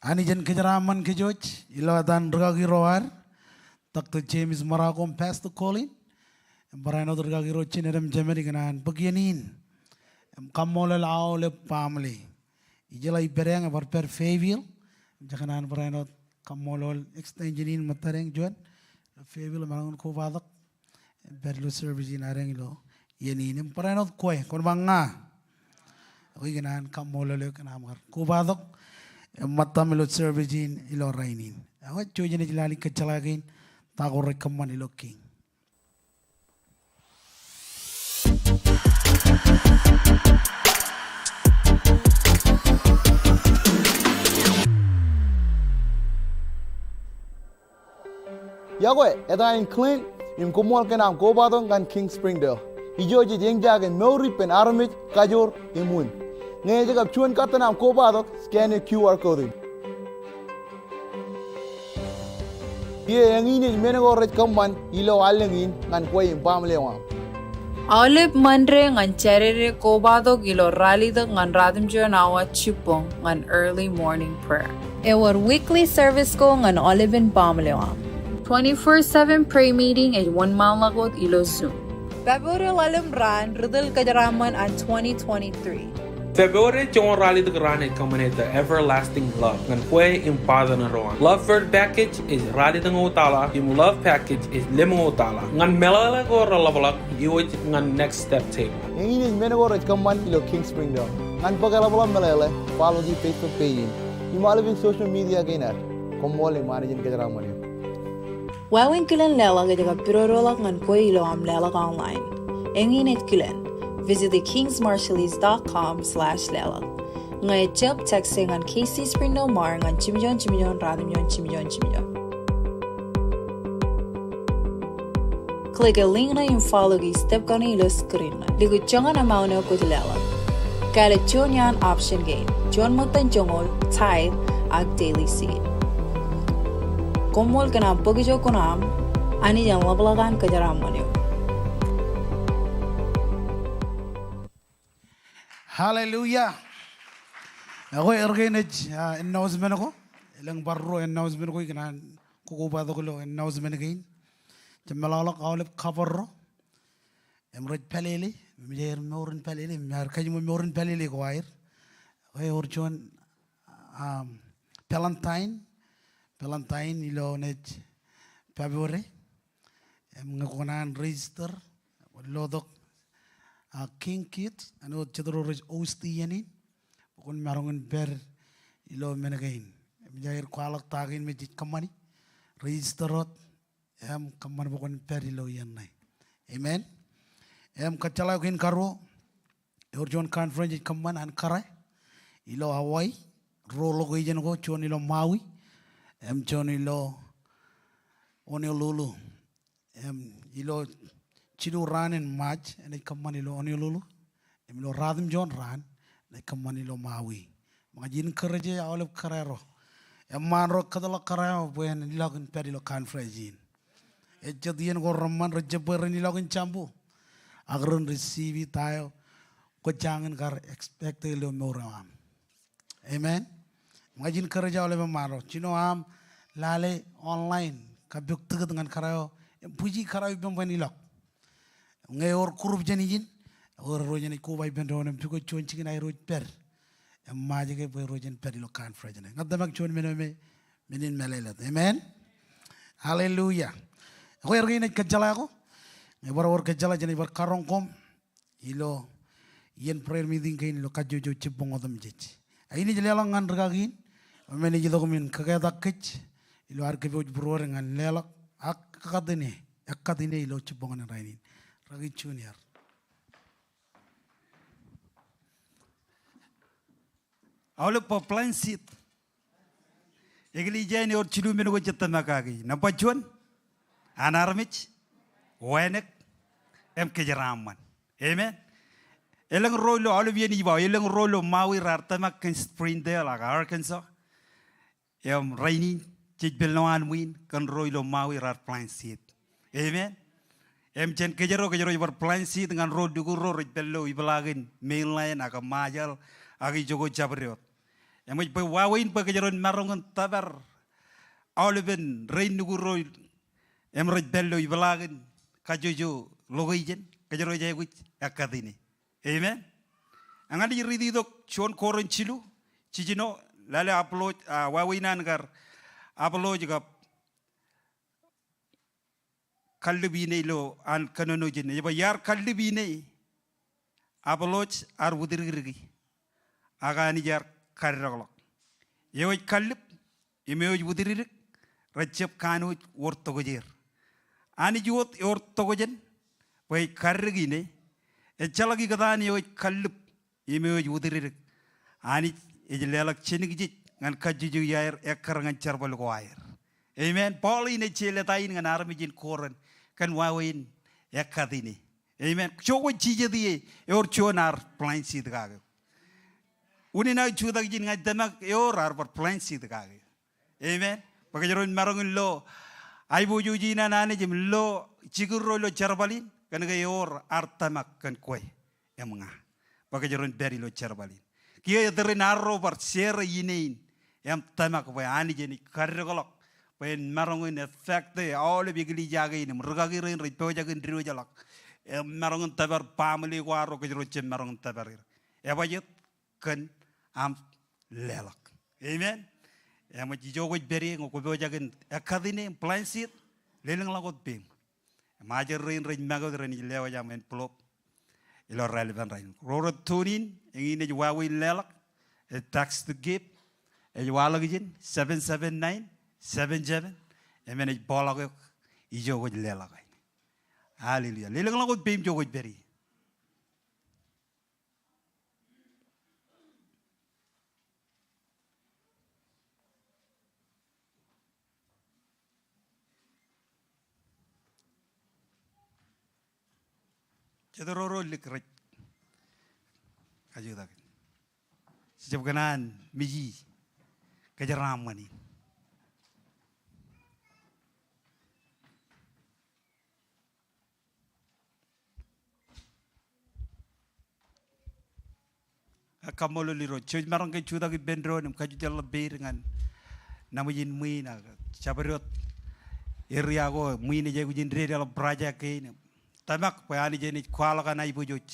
Anij en kōjeraaṃṃan kōj ilo etan rikaki ro ad, Doctor James Marocco im Pastor Colin. Im barāinwōt rikaki ro jined im jemed, ikōṇaan bōk iien in im kaṃṃoolol aolep baaṃle. Ijeḷā ij pād eañ, ebar pād Fayetteville. Im jekōṇaan barāinwōt kaṃṃoolol extension in ṃōttad eañ juon. Fayetteville, emaroñ in kobatok im pād ilo service in ad eañ ilo iien in. Im barāinwōt kwe, kwōn ba ña. Ekwe ikōṇaan kaṃṃoolol eok kōn aṃ kar kobatok im ṃōttaṃ ilo service in ilo rainin. Ekwe jouj im ej lale kōjjeḷā kein ta ko rej kōṃṃan ilo kiiñ. Iọkwe, eta in Clint, im koṃṃool kōn aṃ kobatok ñan King Springdale. Ijo jej eñjake mour ippān armej, kajoor im wūn. Ñe ej kab juon katten aṃ kobatok, scan e Q R code in. Iiō, eñin ej men ko rej kōṃṃan ilo allōñ in ñan kwe im baaṃle eo aṃ. Aolep Monday ñan Saturday kobatok ilo ralitōk ñan ratimjuon awa jibboñ ñan early morning prayer. Ewōr weekly service ko ñan aolepen baaṃle eo aṃ. Twenty-four seven prayer meeting ej wōnṃaanḷọk wōt ilo Zoom. February ḷalem raan ri tōl kōjeraaṃṃan an twenty twenty-three. February joñoul ralitōk raan ej kōṃṃane The Everlasting Love ñan kwe im baaṃle ro aṃ. Love First Package ej ralitōñoul taḷa im Love Package ej lemñoul taḷa. Ñan meḷeḷe ko reḷapḷọk, iwōj ñan Next Step Table. Eñin ej men ko rej kōṃṃan ilo King Springdale. Ñan bōk eḷapḷọk meḷeḷe, follow e Facebook page in im aolepān social media kein ad. Koṃṃool im Anij en kōjeraaṃṃan eok. Wāween kilen leḷọk ej kab pidodoḷọk ñan kwe ilo aṃ leḷọk online. Eñin ej kilen. Visit e kings marshallese dot com slash leḷọk. Ñe ejjab, text e ñan K C Springdale Mar ñan jimjuon jimjuon ratimjuon jimjuon jimjuon. Click e link ṇe im follow e step kaṇe ilo screen ṇe. Likūt joñan amount eo kwōj leḷọk. Kāālōt juon iaan option kein. Juon ṃōttan joñoul, tithe, ak daily seed. Koṃṃool kōn aṃ bōk ijo kuṇaaṃ, Anij en ḷapḷọk an kōjeraaṃṃan eok. Hallelujah. Ekwe, er kein ej, ah, announcement ko. Elōñ bar ruo announcement ko, ikōṇaan kokobatok ilo announcement kein. Jab meḷọkḷọk aolep cover ro im rej pālele, im ej aer mour in pālele, im ear kajiṃwe mour in pālele ko aer. Ekwe, ewōr juon, um, Valentine, Valentine ilo naaj February. Im ñe kwō kōṇaan register, kwōn lotok, ah, King Kids, āinwōt jet ro rej host iien in, bwe kwōn maroñ in pād ilo men kein. Im ij aer kwaḷọk ta kein me jej kōṃṃani, register wōt, im kōṃṃan bwe kwōn pād ilo iien ṇe. Amen. Im kōjjeḷā kein karuo. Ewōr juon conference ej kōṃṃan an kōrā ilo Hawaii, ruo location ko, juon ilo Maui im juon ilo Honolulu. Im ilo jilu raan in March enaaj kōṃṃan ilo Honolulu. Im ilo ratimjuon raan enaaj kōṃṃan ilo Maui. Im ña ij encourage aolep kōrā ro. Eṃṃaan ro kōtḷọk kōrā eo bwe en ilọk in pād ilo conference in. Ejjet iien ko reṃṃan rej jab bwe ren ilọk in jambu. Ak ren receive ta eo kwōj jañin kar expect ilo mour eo aṃ. Amen. Im ña ij encourage aolep eṃṃaan ro. Jino aṃ lale online, kab bōk ticket ñan kōrā eo, im bwiji kōrā eo ippām bwe en ilọk. Ñe ewōr group jān ijin, ewōr ro jenaaj koba ippān doon im pukot juon jikin airooj pād. Im March ke bwe ro jen pād ilo conference ṇe. Ña tōmak juon men eo me, men in mālōtlōt. Amen. Hallelujah. Ekwe, erkein ej kōjjeḷā ko. Ñe bar wōr kōjjeḷā jenaaj bar karoñ koṃ ilo iien prayer meeting kein ilo kajjojo jibboñ otemjej. Ak inaaj leḷọk ñan rikaki in, men ej itok im in kōketak kōj ilo ad kōpooj būruod ñan leḷọk ak ekkatine, ekkatine ilo jibboñōn in rainin. Rikaki Junior. Aolep bwe plant seed. Eklejia in ewōr jilu men ko jej tōmak kaki. Nōṃba juon, an armej, wānōk, im kōjeraaṃṃan. Amen. Elōñ ro ilo, aolep iien ij ba, elōñ ro ilo Maui raar tōmak kōn Springdale ak Arkansas. Im rainin jej pād ilowaan ṃwiin kōn ro ilo Maui raar plant seed. Amen. Im jān kōjro, kōjro ej bar plant seed ñan ro lukkuun ro rej pād ilo ipeḷaakin mainland ak Ṃajeḷ ak ijoko jabdewōt. Im ej bwe wāween bwe kōjro en maroñ in tōpar aolepen rein lukkuun ro im rej pād ilo ipeḷaakin kajjojo location, kōjro ej aikuj ekkatine. Amen. Ak ña ij riiti tok juon Korint jilu, jiljino, lale approach, ah, wāween an kar approach kab kallib ine ilo an kōnono ijin. Ej ba iar kallib ine, approach ear wūtikriki, ak Anij ear kaddekḷọk. Eo ej kallib im eo ej wūtikrik, rej jab kanooj wōr tokjāer. Anij wōt ewōr tokjān bwe ej kaddik ine, ejjeḷọk ikōtaan eo ej kallib im eo ej wūtikrik. Anij ej leḷọk jenikjej ñan kajjojo iaer ekkar ñan jerbal ko aer. Amen. Paul in ej jelōt ain ñan armej in Korint kōn wāween ekkatine. Amen. Jokwe jijet ie ewōr juon ear plant seed kake. Unin aō jutak ijin ña ij tōmak ewōr ear bar plant seed kake. Amen. Bwe kōjro en maroñ in lo aiboojoj in an Anij im lo jikin ro ilo jerbal in, kōnke ewōr ear tōmak kōn kwe im ña bwe kōjro en pād ilo jerbal in. Kiiō ettōr in arro bar share ine in im tōmak bwe Anij enaaj kaddekḷọk bwe en maroñ in effect e aolep eklejia kein im rikaki rein rej pojak in diwōjḷọk im maroñ in tōpar baaṃle ko arro kōjro jab maroñ in tōpar er. Ebajet kōn aṃ leḷọk. Amen. Im ej ijo kwōj pād ie ñe kwō pojak in ekkatine im plant seed, lelōñḷọk wōt peiṃ. Im ajri rein rej make wōt renaaj lewōj aṃ envelope ilo raelepen rainin. Ro rej tune in, eñin ej wāween leḷọk, ej text to give, ej waḷọk ijin seven seven nine seven seven, im enaaj bōkḷọk eok ijo kwōj leḷọk. Hallelujah. Lelōñḷọk wōt peiṃ ijo kwōj pād ie. Jet ro ro lik rej kajutak. Jejjab kōṇaan miji kōjeraaṃṃan in. Ak kaṃṃoolol Irooj. Jej maroñ ke jutak ippān doon im kajjitōk ḷọk peid ñan naṃōj in ṃwiin ak jabdewōt area ko ṃwiin ej aikuj in dedeḷọk project kein im tōmak bwe Anij enaaj kwaḷọk an aiboojoj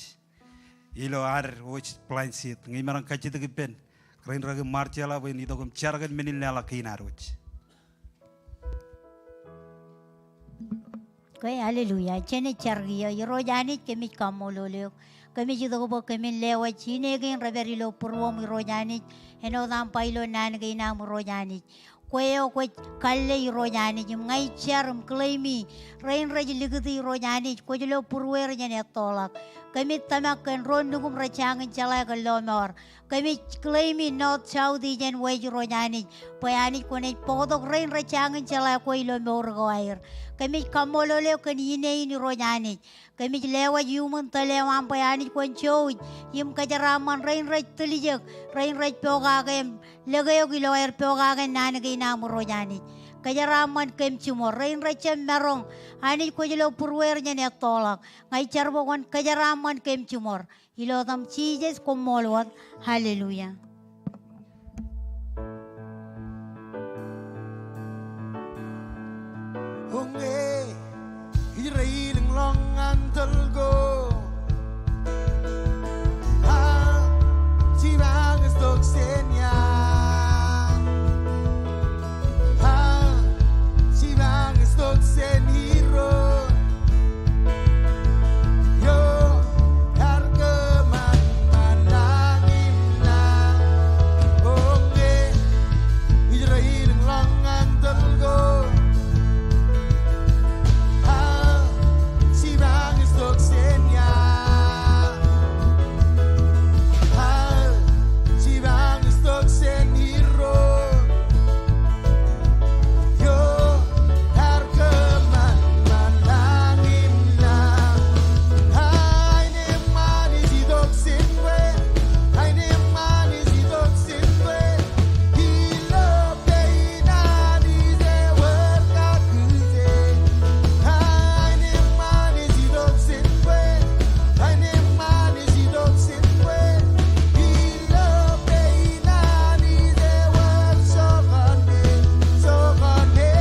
ilo ad wōj plant seed. Ñe imaroñ kajjitōk ippān kōrā in rikaki Marcela bwe en itok im jar kōn men in leḷọk kein ad wōj. Ke, hallelujah. Jen jar kiiō. Irooj Anij, kōmij kaṃṃoolol eok. Kōmij itok bwe kōmin lewōj ine kein rej pād ilo būruōm, Irooj Anij, āinwōt aṃ ba ilo naan kein aṃ, Irooj Anij. Kwe eo kwōj kalle Irooj Anij, im ña ij jar im claim-i rein rej likūti Irooj Anij, kwōj lo būrueir jān ettoḷọk. Kōmij tōmak kōn ro nukuṃ rej jañin jeḷā kōn lọmọọr. Kōmij claim-i north, south, east and west Irooj Anij, bwe Anij kwōnaaj bōktok rein rej jañin jeḷā kwe ilo mour ko aer. Kōmij kaṃṃoolol eok kōn ine in Irooj Anij. Kōmij lewōj iuṃwin tōl eo aṃ bwe Anij kwōn jouj im kōjeraaṃṃan rein rej tiljek, rein rej pokake im lōke eok ilo aer pokake naan kein aṃ Irooj Anij. Kōjeraaṃṃan kōm jiṃor, rein rej jab maroñ, Anij kwōj lo būrueir jān ettoḷọk. Ña ij jar bwe kwōn kōjeraaṃṃan kōm jiṃor. Ilo etaṃ Jisōs, koṃṃool wōt. Hallelujah. Oñe ij reilōñḷọk ñan tōl ko, a, jipañ ej tok jān ia. A, jipañ ej tok jān Irooj. Eo ear kōṃanṃan aṃ im ña. Oñe ij reilōñḷọk ñan tōl ko, a, jipañ ej tok jān ia. A, jipañ ej tok jān Irooj. Eo ear kōṃanṃan aṃ im ña. Aenōṃṃan ej tok jān bwe, aenōṃṃan ej tok jān bwe ilo pein Anij ewōr kakūje. Aenōṃṃan ej tok jān bwe, aenōṃṃan ej tok jān bwe ilo pein Anij ewōr jokane, jokane.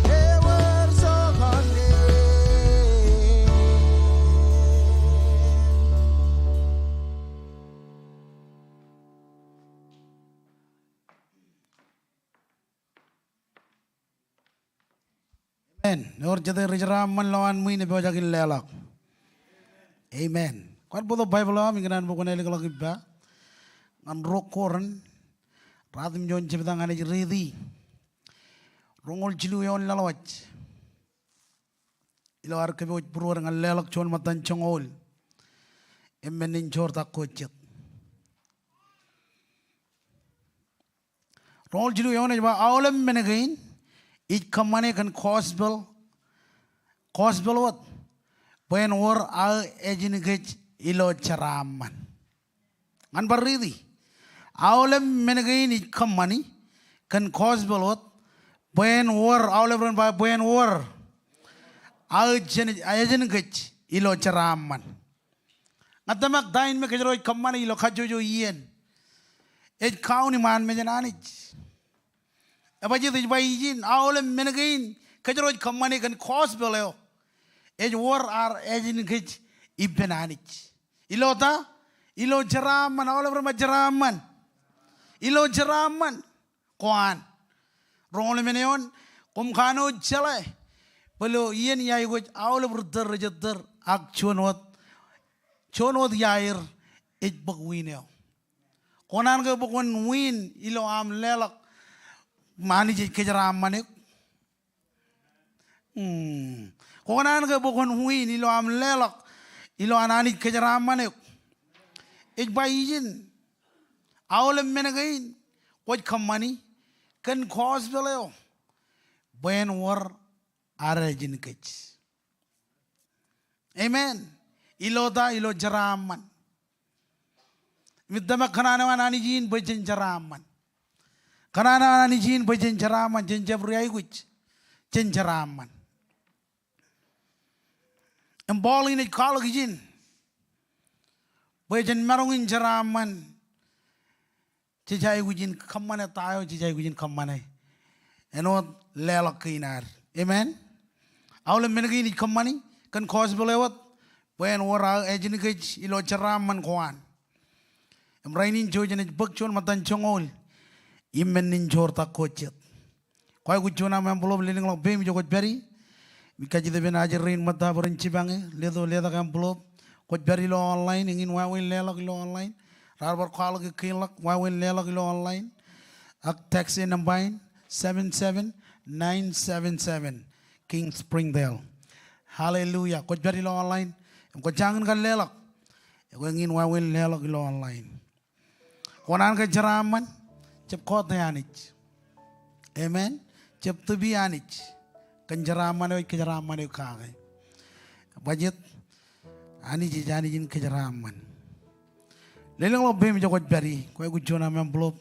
Ewōr jokane. Amen. Ewōr jete ri jeraaṃṃan lowaan ṃwiin epojak in leḷọk? Amen. Kwōn bōktok Baibōḷ eo aṃ, ikōṇaan bwe kwōn ālikḷọk ippa ñan Ruo Korint, ratimjuon jebta ñan ej riiti. Roñoul jilu eoon laḷwaj. Ilo ad kōpooj būruod ñan leḷọk juon ṃōttan joñoul im men in joortak ko jet. Roñoul jilu eoon ej ba, aolep men kein ij kōṃṃane kōn gospel, gospel wōt, bwe en wōr aō ājinkōj ilo jeraaṃṃan. Ñan bar riiti. Aolep men kein ij kōṃṃani kōn gospel wōt, bwe en wōr, aolep ren ba, bwe en wōr aō jen, ājinkōj ilo jeraaṃṃan. Ña tōmak ta in me kōjro ej kōṃṃane ilo kajjojo iien. Ej kaun iṃaan mejān Anij. Ebajjeet? Ej ba ijin, aolep men kein kōjro ej kōṃṃane kōn gospel eo, ej wōr ad ājinkōj ippān Anij. Ilo ta? Ilo jeraaṃṃan. Aolep ren ba jeraaṃṃan. Ilo jeraaṃṃan ko an. Roñoul emān eoon, koṃ kanooj jeḷā bwe ilo iien iaikuj aolep ri tōl rej ettōr ak juon wōt, juon wōt iaer ej bōk wiin eo. Kōṇaan ke bwe kwōn wiin ilo aṃ leḷọk im Anij ej kōjeraaṃṃan eok? Hmm. Kōṇaan ke bwe kwōn wiin ilo aṃ leḷọk ilo an Anij kōjeraaṃṃan eok? Ej ba ijin, aolep men kein kwōj kōṃṃani kōn gospel eo, bwe en wōr ad ājinkōj. Amen. Ilo ta? Ilo jeraaṃṃan. Im ij tōmak kōṇaan eo an Anij in bwe jen jeraaṃṃan. Kōṇaan eo an Anij in bwe jen jeraaṃṃan, jen jab ri aikuj, jen jeraaṃṃan. Im Paul in ej kwaḷọk ijin bwe jen maroñ in jeraaṃṃan jej aikuj in kōṃṃane ta eo jej aikuj in kōṃṃane. Āinwōt leḷọk kein ad. Amen. Aolep men kein ij kōṃṃani kōn gospel eo wōt, bwe en wōr aō ājinkōj ilo jeraaṃṃan ko an. Im rainin jouj jenaaj bōk juon ṃōttan joñoul im men in joortak ko jet. Kwaikuj juon aṃ envelope, lelōñḷọk peiṃ ijo kwōj pād ie. Im ij kajjitōk ippān ajri rein ṃōtta bwe ren jipañe, leto letak envelope, Kwōj pād ilo online, eñin wāween leḷọk ilo online. Raar bar kwaḷọk ekkejel ḷọk, wāween leḷọk ilo online. Ak text e nōṃba in, seven seven nine seven seven, King Springdale. Hallelujah. Kwōj pād ilo online, im kwō jañin kar leḷọk. Ekwe eñin wāween leḷọk ilo online. Kōṇaan ke jeraaṃṃan, jab kọọte Anij. Amen. Jab tōpi Anij. Kōn jeraaṃṃan eo ej kōjeraaṃṃan eok kake. Bajjek, Anij ej Anij in kōjeraaṃṃan. Lelōñḷọk peiṃ ijo kwōj pād ie, kwōj aikuj juon aṃ envelope.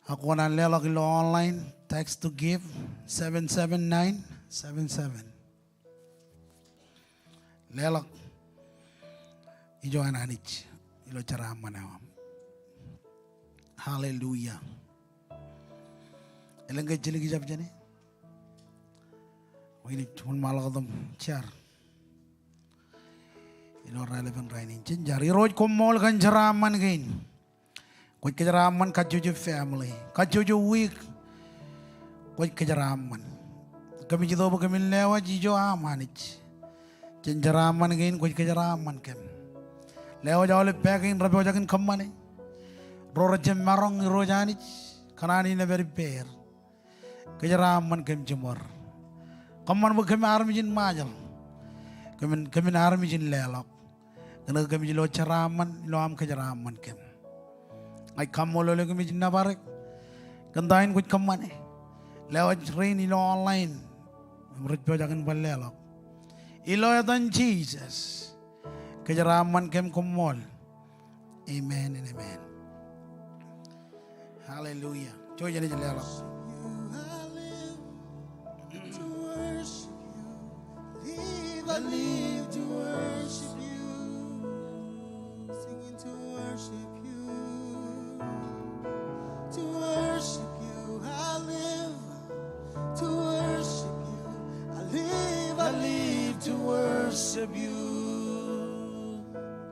Ak kōṇaan leḷọk ilo online, text to give, seven seven nine seven seven. Leḷọk ijo an Anij ilo jeraaṃṃan eo aṃ. Hallelujah. Elōñ ke ej jilik ijab jāne? Kwōj naaj wōnṃaanḷọk tok im jar ilo raelepen rainin. Jen jar. Irooj, koṃṃool kōn jeraaṃṃan kein. Kwōj kōjeraaṃṃan kajjojo family, kajjojo wiik. Kwōj kōjeraaṃṃan. Kōmij itok bwe kōmin lewōj ijo aṃ Anij. Jān jeraaṃṃan kein kwōj kōjeraaṃṃan kōm. Lewōj aolep pā kein rej pojak in kōṃṃane. Ro rej jab maroñ, Irooj Anij, kōṇaan in ej pād ippāer. Kōjeraaṃṃan kōm jiṃor. Kōṃṃan bwe kōm armej in Ṃajeḷ. Kōmin, kōmin armej in leḷọk. Kōn ke kōmij lo jeraaṃṃan ilo aṃ kōjeraaṃṃan kōm. Ij kaṃṃoolol eok im ij nōbar eok kōn ta in kwōj kōṃṃane. Lewōj rein ilo online im rej pojak in bar leḷọk. Ilo etan Jisōs. Kōjeraaṃṃan kōm, koṃṃool. Amen and amen. Hallelujah. Jouj im leḷọk. I live to worship you. Singing to worship you. To worship you. I live to worship you. I live, I live to worship you.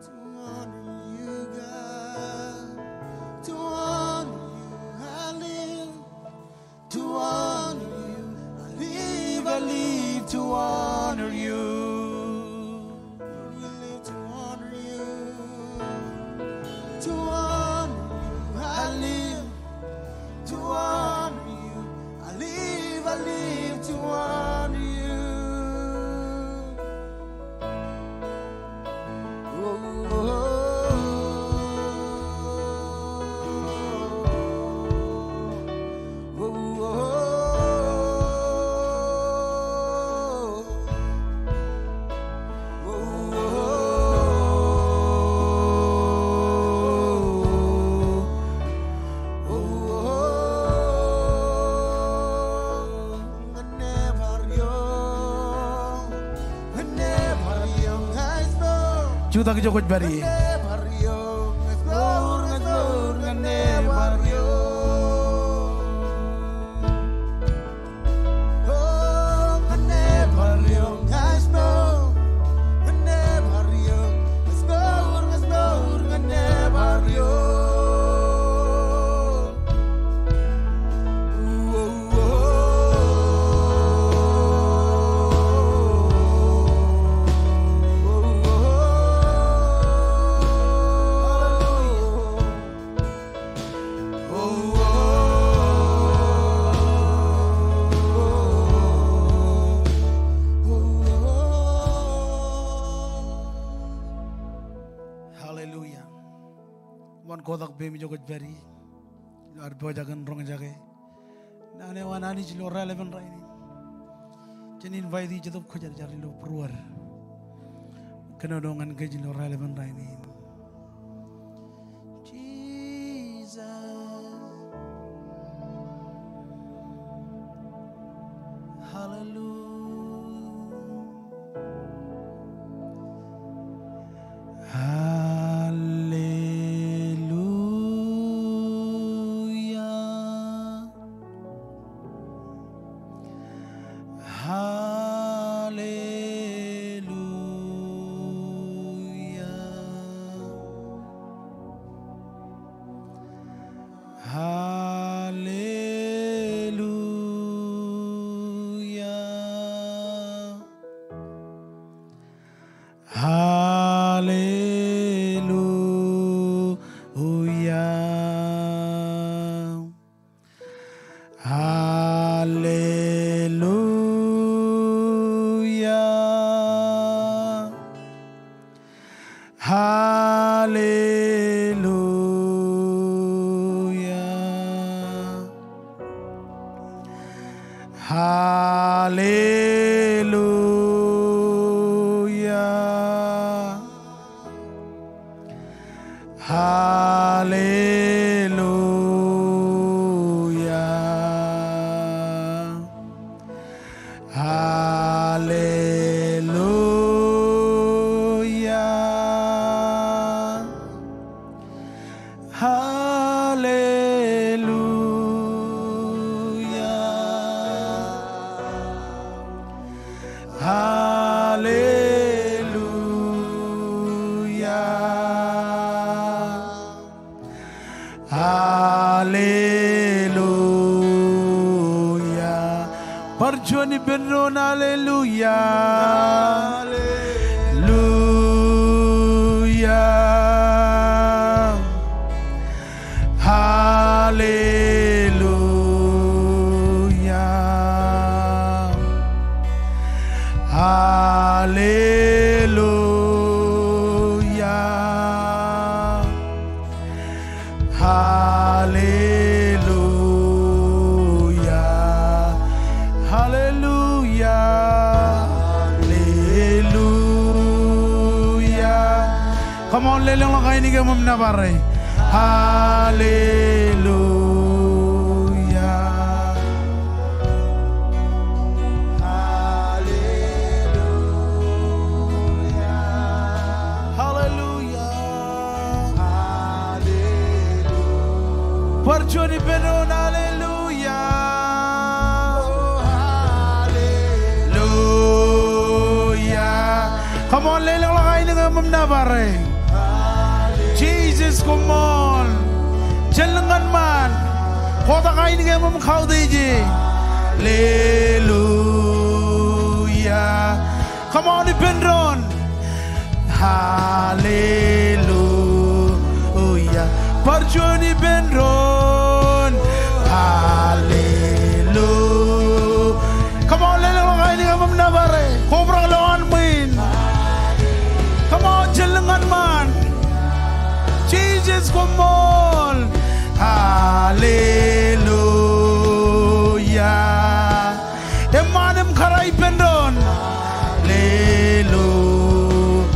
To honor you, God. To honor you, I live. To honor you, I live, I live to honor you. We live to honor you. To honor you, I live. To honor you, I live, I live to honor you. Jutak ijo kwōj pād ie. Hallelujah. Ṃōṇōṇō kotak peiṃ ijo kwōj pād ie. Ilo ad pojak in roñjake naan eo an Anij ilo raelepen rainin. Jen invite e Jetōb Kwōjarjar ilo būruod. Kōnono ñan kōj ilo raelepen rainin. Jesus. Hallelujah. Hallelujah. Hallelujah. Alleluia. Alleluia. Alleluia. Alleluia. Alleluia. Alleluia. Alleluia. Alleluia. Bar juon ippān doon, alleluia. Alleluia. Alleluia. Alleluia. Alleluia. Alleluia. Alleluia. Come on, lelōñḷọk ainikien eṃōṃ nōbare. Alleluia. Alleluia. Alleluia. Alleluia. Bar juon ippān doon, alleluia. Alleluia. Come on, lelōñḷọk ainikien eṃōṃ nōbare. Jesus, koṃṃool. Jen lōñ ñan ṃaan. Kotak ainikien eṃōṃ kautiej e. Alleluia. Come on, ippān doon. Alleluia. Bar juon ippān doon. Alleluia. Come on, lelōñḷọk ainikien eṃōṃ nōbare. Kobrak lowaan ṃwiin. Come on, jen lōñ ñan ṃaan. Jesus, koṃṃool. Alleluia. Eṃṃaan im kōrā ippān doon. Alleluia.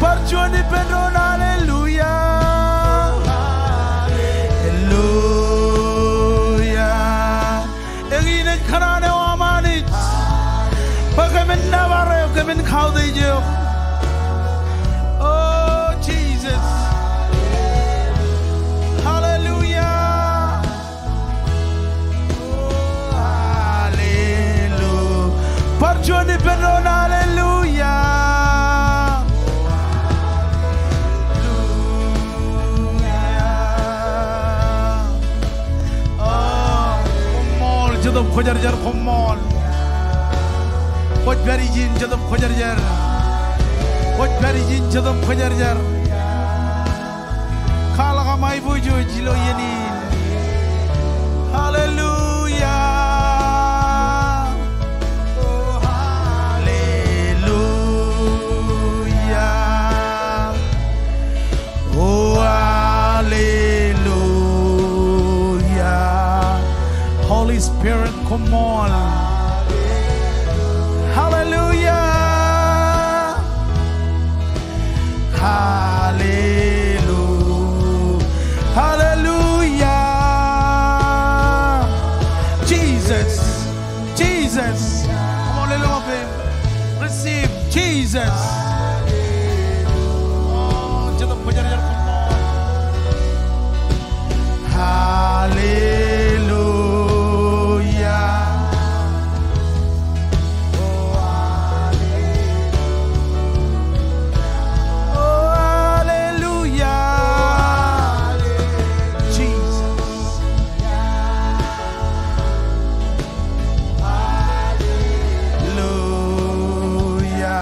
Bar juon ippān doon, alleluia. Alleluia. Eñin ej kōṇaan eo aṃ Anij. Bwe kōmin nōbar eok, kōmin kautiej eok. Oh, Jesus. Alleluia. Alleluia. Bar juon ippān doon, alleluia. Oh, koṃṃool, Jetōb Kwōjarjar, koṃṃool. Kwōj pād ijin, Jetōb Kwōjarjar. Kwōj pād ijin, Jetōb Kwōjarjar. Kwaḷọk aṃ aiboojoj ilo iien in. Alleluia. Oh, alleluia. Oh, alleluia. Holy Spirit, koṃṃool. Alleluia. Alleluia. Alleluia. Jesus. Jesus. Come on, lelōñḷọk peiṃ. Receive Jesus. Oh, Jetōb Kwōjarjar, koṃṃool. Alleluia. Oh, alleluia. Jesus. Alleluia.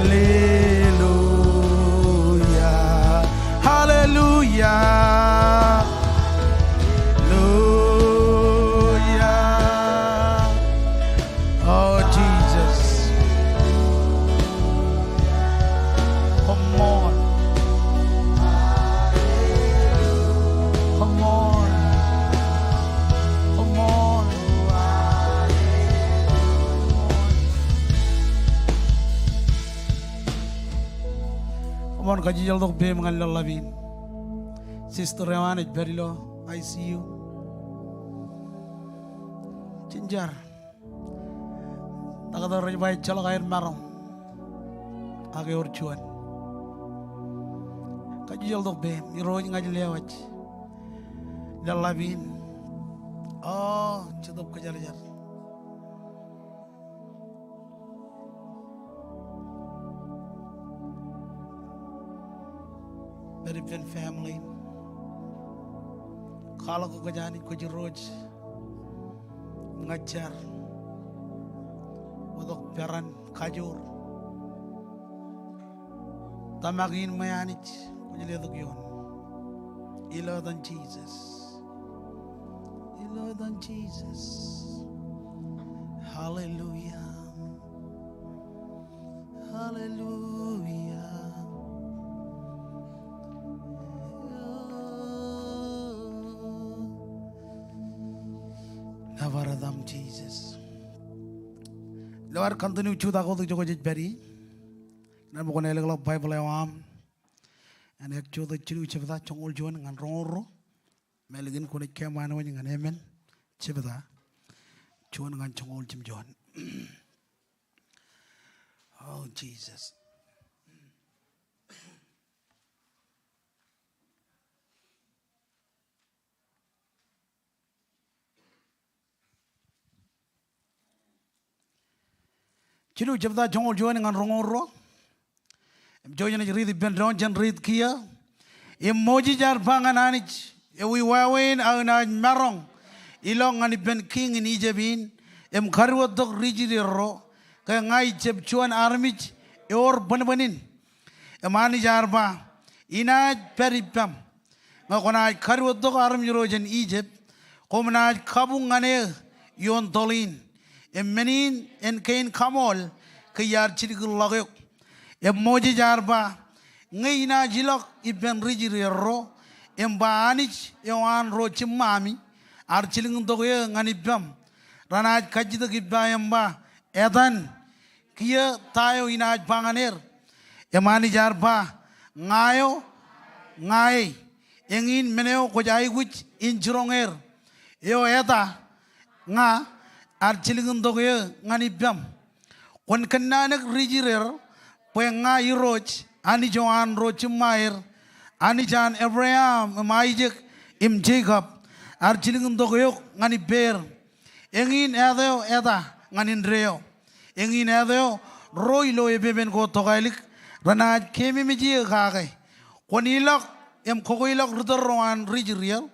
Hallelujah. Hallelujah. Hallelujah. Oh, Jesus. Come on. Come on. Come on. Come on, kajjeḷtok peiṃ ñan lōḷḷap in. Sister eo an ej pād ilo I C U. Jen jar. Taktō rej ba ejjeḷọk aer maroñ. Ak ewōr juon. Kajjeḷtok peiṃ, Irooj ña ij lewōj lōḷḷap in. O, Jetōb Kwōjarjar. Pād ippān family. Kwaḷọk ke kwōj Anij, kwōj Irooj. Ña ij jar. Bōktok peran, kajoor. Tōmak in ṃwe Anij, kwōj letok ioon. Ilo etan Jisōs. Ilo etan Jisōs. Hallelujah. Hallelujah. Nōbar etaṃ Jisōs. Ilo ad continue jutak wōt ijo kwōj pād ie. Ñan ṃōk kwōn elōkḷọk Baibōḷ eo aṃ. Ñan Exodus jilu jebta joñoul juon ñan roñoul ruo. Im ālikin kwōnaaj keeṃṃan wōj ñan emān jebta juon ñan joñoul jimjuon. Oh, Jesus. Jilu jebta joñoul juon ñan roñoul ruo. Im jouj jen riit ippān doon, jen riit kiiō. Im Moses ear ba ñan Anij, ewi wāween aō naaj maroñ ilọk ñan ippān kiiñ in Ijipt in, im kadiwōjtok ri Israel ro, ke ña ij jab juon armej ewōr bōnbōnin. Im Anij ear ba, inaaj pād ippaṃ. Ñe kwōnaaj kadiwōjtok armej ro jān Ijipt, koṃ naaj kabuñ ñan eō ioon toḷ in. Im men in en kein kaṃool ke iar jilkinḷọk eok. Im Moses ear ba, ñe inaaj ilọk ippān ri Israel ro, im ba Anij eo an ro jiṃṃaami ear jilkintok eō ñan ippaṃ, renaaj kajjitōk ippa im ba, etan, kiiō ta eo inaaj ba ñan er. Im Anij ear ba, ña eo, ña e. Eñin men eo kwōj aikuj in jiroñ er. Eo eta, ña, ear jilkintok eō ñan ippaṃ. Kwōn kōnnaanōk ri Israel bwe ña Irooj, Anij eo an ro jiṃṃaer, Anij an Abraham im Aisak im Jekob, ear jilkintok eok ñan ippāer. Eñin āt eo eta ñan indeeo. Eñin āt eo ro ilo epepen ko tokālik renaaj keememej eō kake. Kwōn ilọk im kokoilọk ri tōl ro an ri Israel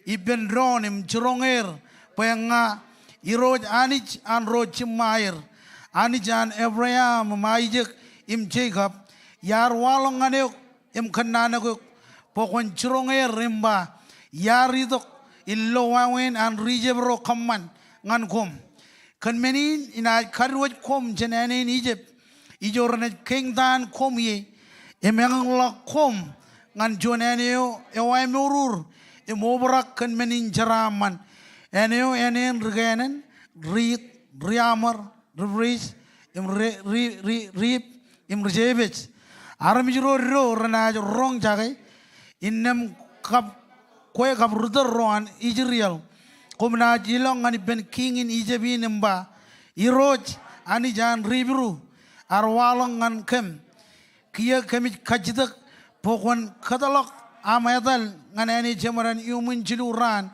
ippān doon im jiroñ er bwe ña Irooj Anij an ro jiṃṃaer, Anij an Abraham im Aisak im Jekob, iar waḷọk ñan eok im kōnnaanōk eok bwe kwōn jiroñ er im ba, iar itok in lo wāween an ri Ijipt ro kōṃṃan ñan koṃ. Kōn men in inaaj kadiwōj koṃ jān āne in Ijipt, ijo renaaj keeñtaan koṃ ie, im eñḷọk koṃ ñan juon āne eo ewaimour im obrak kōn men in jeraaṃṃan. Āne eo āne in ri Kenan, ri Hit, ri Amor, ri Periz, im ri, ri, ri, ri Hiv, im ri Jebus. Armej ro do renaaj roñjake, innām kab kwe kab ri tōl ro an Israel, koṃ naaj ilọk ñan ippān kiiñ in Ijipt in im ba, Irooj, Anij an ri Hibru, ear waḷọk ñan kōm. Kiiō kōmij kajjitōk bwe kwōn kōtḷọk aṃ etal ñan āne jeṃaden iuṃwin jilu raan,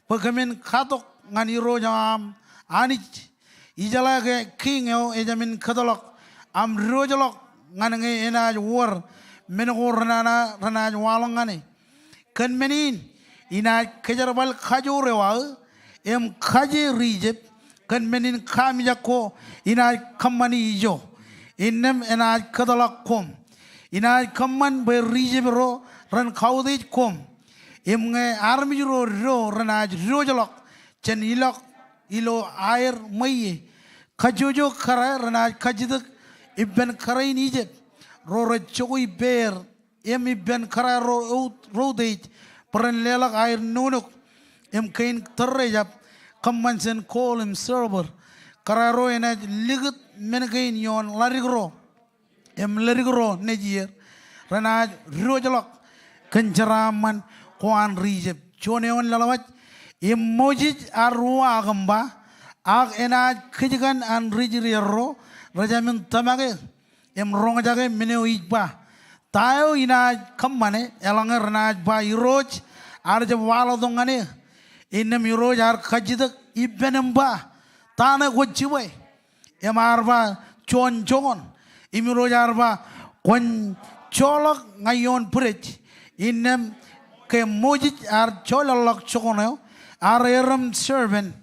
bwe kōmin katok ñan Irooj eo aṃ Anij. Ijeḷā ke kiiñ eo ejāmin kōtḷọk aṃ diwōjḷọk ñan ñe enaaj wōr men ko renana renaaj waḷọk ñan e. Kōn men in, inaaj kōjerbal kajoor eo aō im kaje ri Ijipt kōn men in kaamijak ko inaaj kōṃṃani ijo. Innām enaaj kōtḷọk koṃ. Inaaj kōṃṃan bwe ri-Ijip ro ren kautiej koṃ. Im ñe armej ro do renaaj diwōjḷọk jān ilọk ilo aer ṃweiie, kajjojo kōrā renaaj kajjitōk ippān kōrā in Ijip ro rej jokwe ippāer im ippān kōrā ro out-, ro utiej bwe ren leḷọk aer nuknuk im kein tōre jab kōṃṃan jān gold im silver. Kōrā ro enaaj likūt men kein ioon ḷadik ro im ḷadik ro nejier. Renaaj diwōjḷọk kōn jeraaṃṃan ko an ri-Ijip. Juon eoon laḷwaj. Im Moses ear uwaak im ba, ak enaaj kajjitōk an ri-Israel ro rej jāmin tōmak eō im roñjake men eo ij ba. Ta eo inaaj kōṃṃane eḷaññe renaaj ba Irooj ear jab waḷọktok ñan eō? Innām Irooj ear kajjitōk ippān im ba, ta ṇe kwōj jibwe? Im ear ba, juon jokoṇ. Im Irooj ear ba, kwōn joḷọk ñan ioon bwidej. Innām ke Moses ear joḷọk jokoṇ eo, ear erom serpent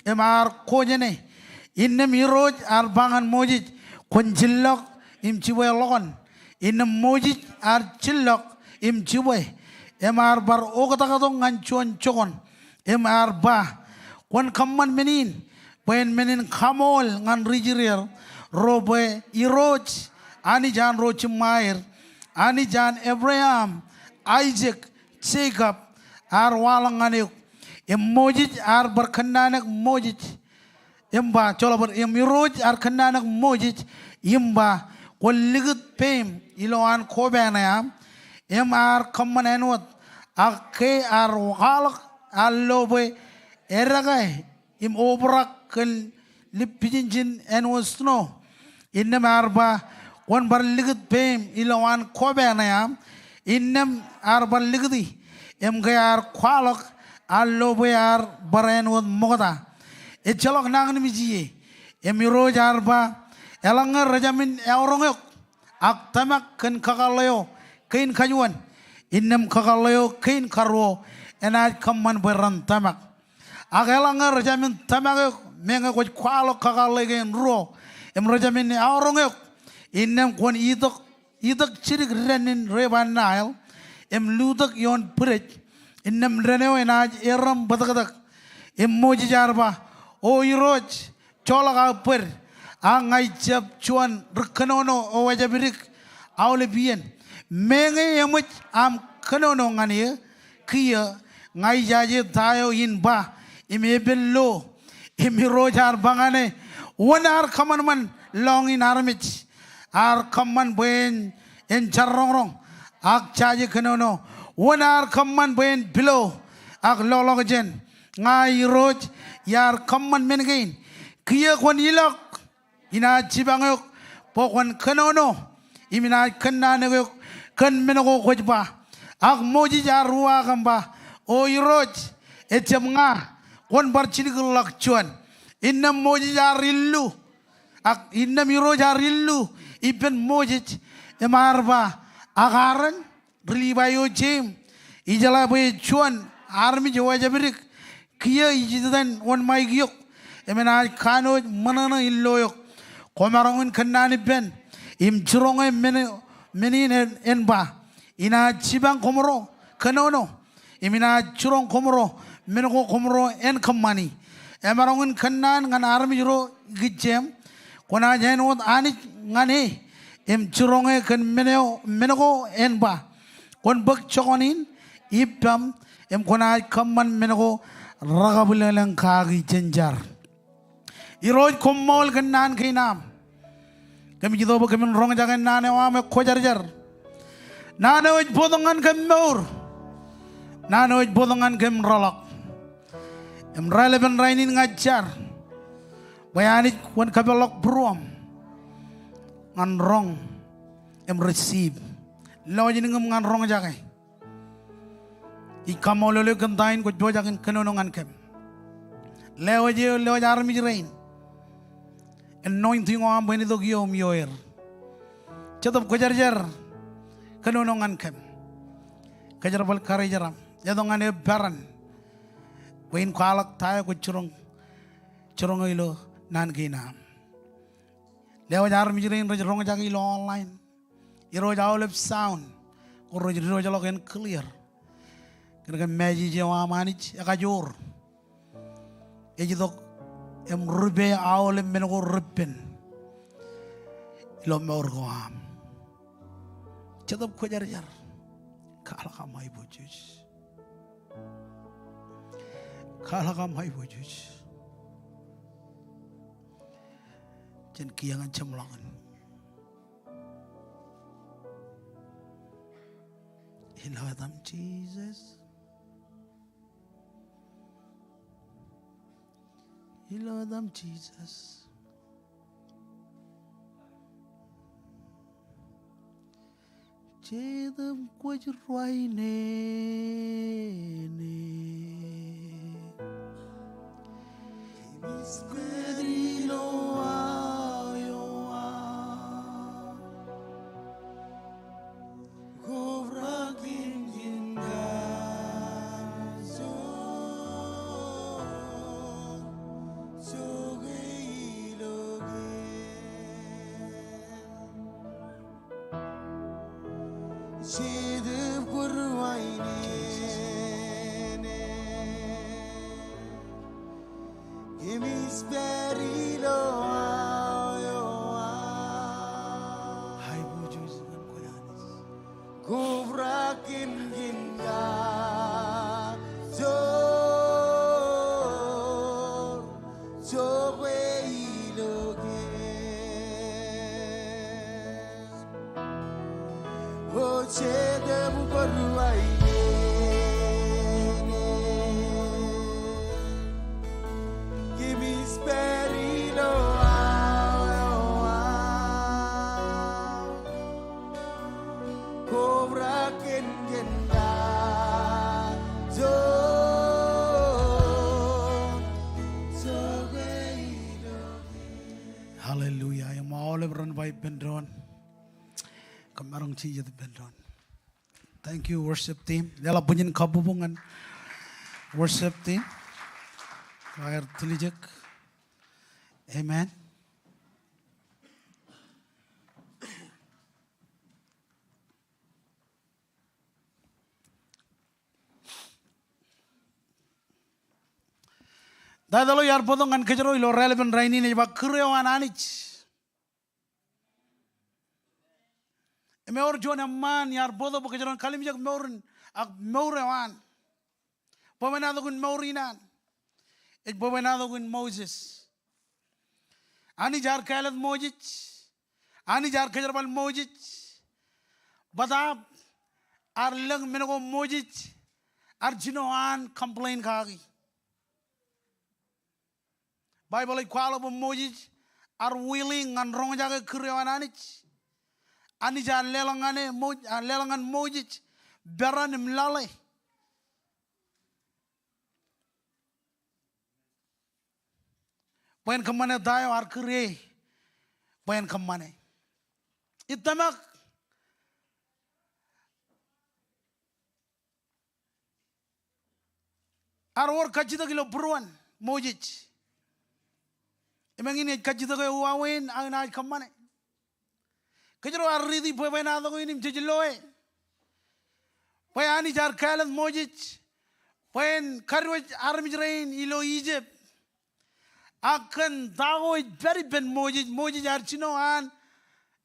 im ear ko jāne. Innām Irooj ear ba ñan Moses, kwōn jillọk im jibwe ḷọkon. Innām Moses ear jillọk im jibwe im ear bar oktaktok ñan juon jokoṇ im ear ba, kwōn kōṃṃan men in bwe en men in kaṃool ñan ri-Israel ro bwe Irooj, Anij an ro jiṃṃaer, Anij an Ebream, Aisak, Jekob, ear waḷọk ñan eok. Im Moses ear bar kōnnaanōk Moses im ba, joḷọk bōd, im Irooj ear kōnnaanōk Moses im ba, kwōn likūt peiṃ ilowaan koba ṇe aṃ. Im ear kōṃṃan āinwōt, ak ke ear kwaḷọk, ear lo bwe edeke im obrak kōn lipijinjin āinwōt snow. Innām ear ba, kwōn bar likūt peiṃ ilowaan koba ṇe aṃ. Innām ear bar likūti. Im ke ear kwaḷọk, ear lo bwe ear bar āinwōt ṃokta. Ejjeḷọk nañinmej ie. Im Irooj ear ba, eḷaññe rej jāmin eọroñ eok ak tōmak kōn kakōḷḷe eo kein kajuon, innām kakōḷḷe eo kein karuo enaaj kōṃṃan bwe ren tōmak. Ak eḷaññe rej jāmin tōmak eok, meñe kwōj kwaḷọk kakōḷḷe kein ruo, im rej jāmin eọroñ eok, innām kwōn itōk, itōk jidik dān in River Nile, im lutōk ioon bwidej, innām dān eo enaaj erom bōtōktōk. Im Moses ear ba, O Irooj, joḷọk aō bōd, ak ña ij jab juon ri-kōnono eo ejapdik aolep iien. Meñe eṃōj aṃ kōnono ñan eō, kiiō ña ijaje ta eo in ba, im epād lo. Im Irooj ear ba ñan e, wōn ear kōṃanṃan lọñiin armej? Ear kōṃṃan bwe en, en jarroñroñ ak jaje kōnono. Wōn ear kōṃṃan bwe en pilo ak loḷọk jān? Ña Irooj iar kōṃṃan men kein. Kiiō kwōn ilọk, inaaj jipañ eok bwe kwōn kōnono, im inaaj kōnnaanōk eok kōn men ko kwōj ba. Ak Moses ear uwaak im ba, O Irooj, ejjab ña, kwōn bar jilkinḷọk juon. Innām Moses ear illu, ak innām Irooj ear illu ippān Moses im ear ba, ak Aaron, ri-Livai eo jeiṃ, ijeḷā bwe juon armej eo ejapdik, kiiō ij itōn wōnṃaik eok, im enaaj kanooj ṃōṇōṇō in lo eok. Komaroñ in kōnnaan ippān, im jiroñe men, men in en, en ba, inaaj jipañ koṃro kōnono, im inaaj jiroñ koṃro men ko koṃro en kōṃṃani. Emaroñ in kōnnaan ñan armej ro ikijjiem, kwōnaaj āinwōt Anij ñan e, im jiroñe kōn men eo, men ko en ba. Kwōn bōk jokoṇ in ippaṃ, im kwōnaaj kōṃṃan men ko rekabwilōñlōñ kaki jān jar. Irooj, koṃṃool kōn naan kein aṃ. Kōmij itok bwe kōmin roñjake naan eo aṃ ekwōjarjar. Naan eo ej bōktok ñan kōm mour. Naan eo ej bōktok ñan kōm rōḷọk. Im raelepen rainin ña ij jar bwe Anij kwōn kapeḷḷọk būruōṃ ñan roñ im receive. Lọjilñōṃ ñan roñjake. Ij kaṃṃoolol eok kōn ta in kwōj pojak in kōnono ñan kōm. Lewōj eō, lewōj armej rein. Anointing eo aṃ bwe en itok ioō im ioer. Jetōb Kwōjarjar, kōnono ñan kōm. Kōjerbal karijeraṃ. Letok ñan eō peran bwe in kwaḷọk ta eo kwōj jiroñ, jiroñ eō ilo naan kein aṃ. Lewōj armej rein rej roñjake ilo online. Irooj aolep sound ko rej diwōjḷọk en clear. Kōn ke message eo aṃ Anij ekajoor. Ej itok im ripe aolep men ko repen ilo mour ko aṃ. Jetōb Kwōjarjar. Kwaḷọk aṃ aiboojoj. Kwaḷọk aṃ aiboojoj. Jen kiiō ñan jeṃḷọkin. Ilo etaṃ Jisōs. Ilo etaṃ Jisōs. Jetōb Kwōjarjar. Hallelujah. Im aolep ren ba ippān doon. Kōm maroñ jijet ippān doon. Thank you, worship team. Leḷọk bwijin kabbokbok ñan worship team. Kwaer tiljek. Amen. Taitōḷ eo iar bōktok ñan kōjro ilo raelepen rainin ej ba Kūr eo an Anij. Im ewōr juon eṃṃaan iar bōktok bwe kōjro en kalimjek mour in, ak mour eo an. Bwebwenato kōn mour in an. Ej bwebwenato kōn Moses. Anij ear kāālōt Moses. Anij ear kōjerbal Moses. Bōtaab ear lōñ men ko Moses ear jino an complain kaki. Baibōḷ ej kwaḷọk bwe Moses ear willing ñan roñjake kūr eo an Anij. Anij ear leḷọk ñan e, Mo-, ear leḷọk ñan Moses peran im laḷe bwe en kōṃṃane ta eo ear kūr e bwe en kōṃṃane. Ij tōmak ear wōr kajjitōk ilo būruon Moses. Im eñin ej kajjitōk eo wāween ak enaaj kōṃṃane. Kōjro ar riiti bwebwenato kein im jej loe bwe Anij ear kāālōt Moses bwe en kadiwōj armej rein ilo Ijipt. Ak kōn ta ko ej pād ippān Moses, Moses ear jino an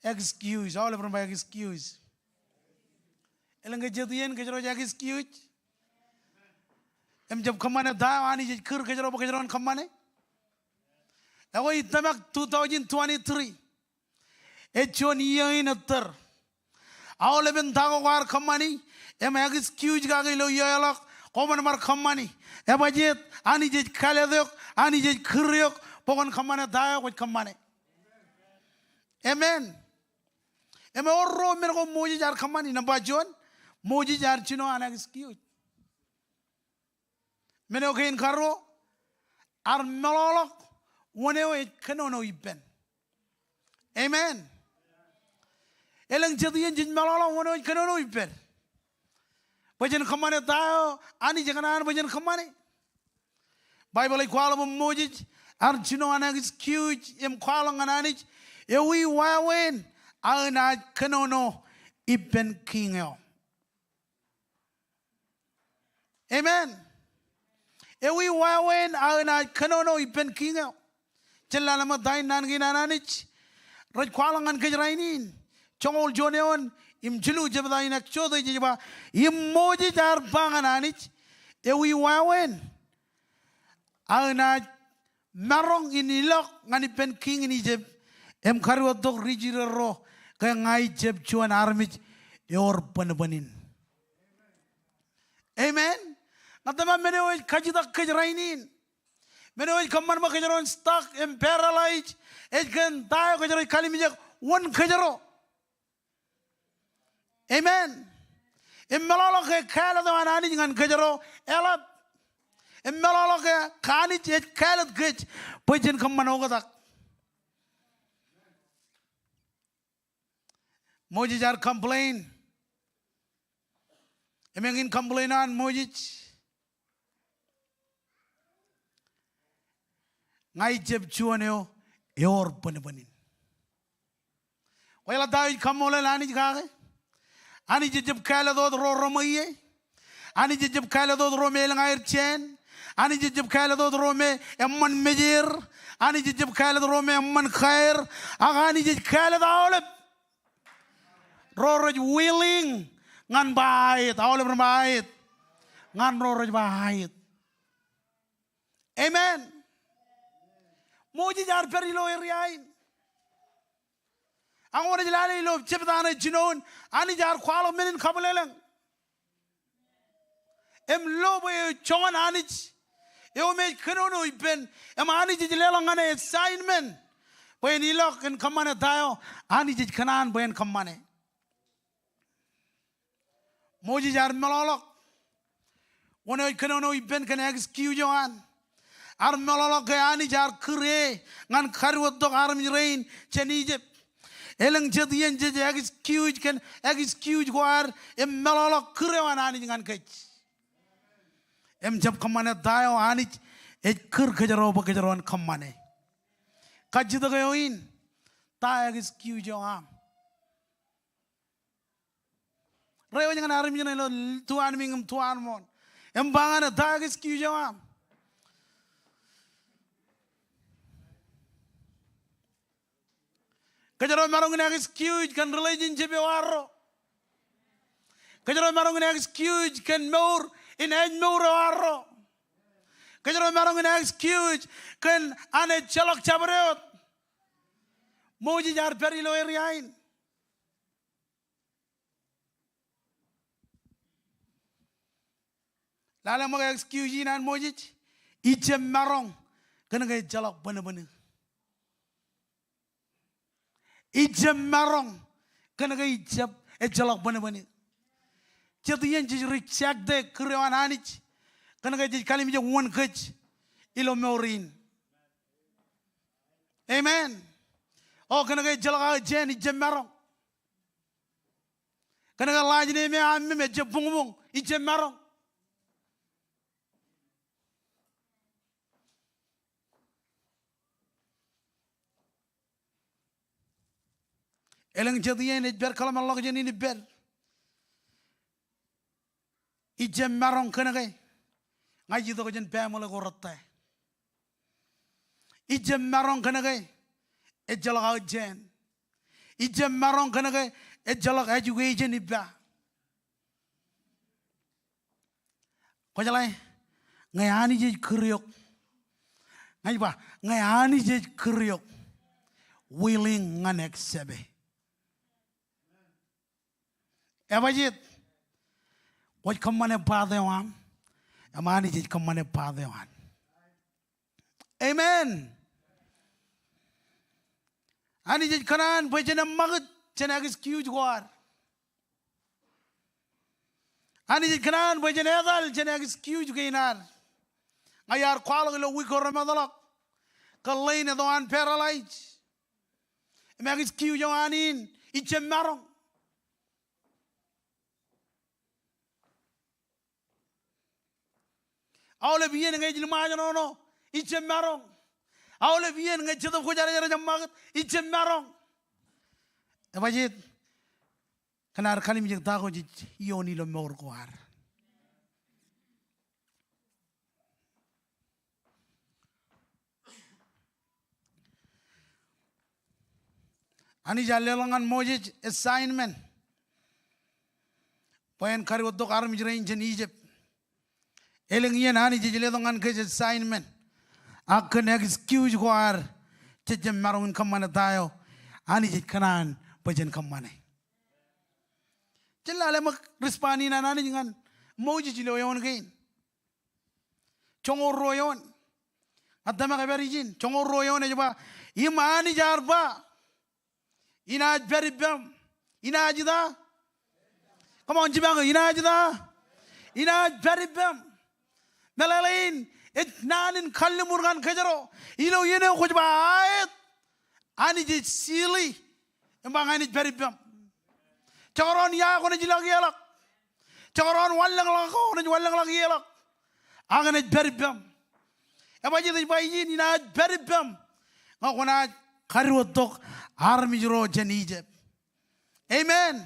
excuse. Aolep ren ba excuse. Elōñ ke jet iien kōjro ej excuse im jab kōṃṃane ta eo Anij ej kūr kōjro bwe kōjro en kōṃṃane? Ekwe ij tōmak two thousand twenty-three ej juon iiō in ettōr. Aolepen ta ko kwaar kōṃṃani im excuse kake ilo iiō eo ḷọk, kwō bar kōṃṃani. Ebajjeet? Anij ej kāālōt eok, Anij ej kūr eok bwe kwōn kōṃṃane ta eo kwōj kōṃṃane. Amen. Im ewōr ruo men ko Moses ear kōṃṃani. Nōṃba juon, Moses ear jino an excuse. Men eo kein karuo, ear meḷọkḷọk wōn eo ej kōnono ippān. Amen. Elōñ jet iien jej meḷọkḷọk wōn eo ej kōnono ippād bwe jen kōṃṃane ta eo Anij ekōṇaan bwe jen kōṃṃane. Baibōḷ ej kwaḷọk bwe Moses ear jino an excuse im kwaḷọk ñan Anij, Ewi wāween aō naaj kōnono ippān kiiñ eo? Amen. Ewi wāween aō naaj kōnono ippān kiiñ eo? Jen lale ṃōk ta in naan kein an Anij rej kwaḷọk ñan kōj rainin. Joñoul juon eoon im jilu jebta in Exodus ej ba, im Moses ear ba ñan Anij, ewi wāween aō naaj maroñ in ilọk ñan ippān kiiñ in Ijipt im kadiwōjtok ri Israel ro, ke ña ij jab juon armej ewōr bōnbōnin. Amen. Ña tōmak men eo ej kajjitōk kōj rainin. Men eo ej kōṃṃan bwe kōjro en stuck im paralyzed ej kōn ta eo kōjro ej kalimjek wōn kōjro. Amen. Im meḷọkḷọk ke kāālōt eo an Anij ñan kōjro eḷap. Im meḷọkḷọk ke Anij ej kāālōt kōj bwe jen kōṃṃan oktak. Moses ear complain. Im eñin complain eo an Moses, ña ij jab juon eo ewōr bōnbōnin. Kwōjeḷā ta eo ij kaṃṃoolol Anij kake? Anij ejab kāālōt wōt ro reṃweiie. Anij ejab kāālōt wōt ro me elōñ aer jāān. Anij ejab kāālōt wōt ro me eṃṃan mejeer. Anij ejab kāālōt ro me eṃṃan kaer. Ak Anij ej kāālōt aolep ro rej willing ñan ba aet. Aolep ren ba aet. Ñan ro rej ba aet. Amen. Moses ear pād ilo area in. Ak ñe kwōnaaj lale ilo jebta ṇe jinoin, Anij ear kwaḷọk men in kabwilōñlōñ. Im lo bwe eo joñan Anij eo me ej kōnono ippān, im Anij ej leḷọk ñan e assignment bwe en ilọk en kōṃṃane ta eo Anij ej kōṇaan bwe en kōṃṃane. Moses ear meḷọkḷọk wōn eo ej kōnono ippān kōn excuse eo an. Ear meḷọkḷọk ke Anij ear kūr e ñan kadiwōjtok armej rein jān Ijipt. Elōñ jet iien jej excuse kōn excuse ko ad im meḷọkḷọk kūr eo an Anij ñan kōj. Im jab kōṃṃane ta eo Anij ej kūr kōjro bwe kōjro en kōṃṃane. Kajjitōk eo in, ta excuse eo aṃ? Reiwōj ñan armej ṇe ilo tuanmiiñ im tuanmooṇ im ba ñan e, ta excuse eo aṃ? Kōjro maroñ in excuse kōn relationship eo arro. Kōjro maroñ in excuse kōn mour in ājmour eo arro. Kōjro maroñ in excuse kōn an ejjeḷọk jabdewōt. Moses ear pād ilo area in. Lale ṃōk excuse in an Moses, ij jab maroñ kōnke ejjeḷọk bōnbōn. Ij jab maroñ kōnke ij jab, ejjeḷọk bōnbōn. Jet iien jej reject e kūr eo an Anij kōnke jej kalimjek wōn kōj ilo mour in. Amen. O kōnke ejjeḷọk aō jāān, ij jab maroñ. Kōnke last name e aṃ im ejjab buñbuñ, ij jab maroñ. Elōñ jet iien ej pād kōḷmānḷọkjeṇ in ippād, ij jab maroñ kōnke ña ij itok jān family ko rettā. Ij jab maroñ kōnke ejjeḷọk aō jāān. Ij jab maroñ kōnke ejjeḷọk education ippa. Kwōjeḷā, ñe Anij ej kūr eok, ña ij ba, ñe Anij ej kūr eok, willing ñan accept e. Ebajeet? Kwōj kōṃṃane part eo aṃ, im Anij ej kōṃṃane part eo an. Amen. Anij ej kōṇaan bwe jen eṃṃakūt jān excuse ko ad. Anij ej kōṇaan bwe jen etal jān excuse kein ad. Ña iar kwaḷọk ilo wiik ko remootḷọk kōn ḷein eto an paralyzed im excuse eo an in, ij jab maroñ. Aolep iien ñe ej liṃaajṇoṇo, ij jab maroñ. Aolep iien ñe Jetōb Kwōjarjar ej eṃṃakūt, ij jab maroñ. Ebajjeet kōn ad kalimjek ta ko jej ioon ilo mour ko ad. Anij ear leḷọk ñan Moses assignment bwe en kadiwōjtok armej rein jān Egypt. Elōñ iien Anij ej letok ñan kōj assignment, ak kōn excuse ko ad, jej jab maroñ in kōṃṃane ta eo Anij ej kōṇaan bwe jen kōṃṃane. Jen lale ṃōk respond in an Anij ñan Moses ilo eoon kein. Joñoul ruo eoon. Ña tōmak ej pād ijin. Joñoul ruo eoon ej ba, im Anij ear ba, inaaj pād ippaṃ. Inaaj ta? Come on, jipañ, inaaj ta? Inaaj pād ippaṃ. Meḷeḷein, ej naan in kalliṃur ñan kōjro. Ilo iien eo kwōj ba aet, Anij ej sili im ba ña inaaj pād ippaṃ. Jekdọọn ia kwōnaaj ilọk ie ḷọk. Jekdọọn wanlōñḷọk ko kwōnaaj wanlōñḷọk ie ḷọk. Ak enaaj pād ippaṃ. Ebajjeet ej ba ijin, inaaj pād ippaṃ ñe kwōnaaj kadiwōjtok armej ro jān Egypt. Amen.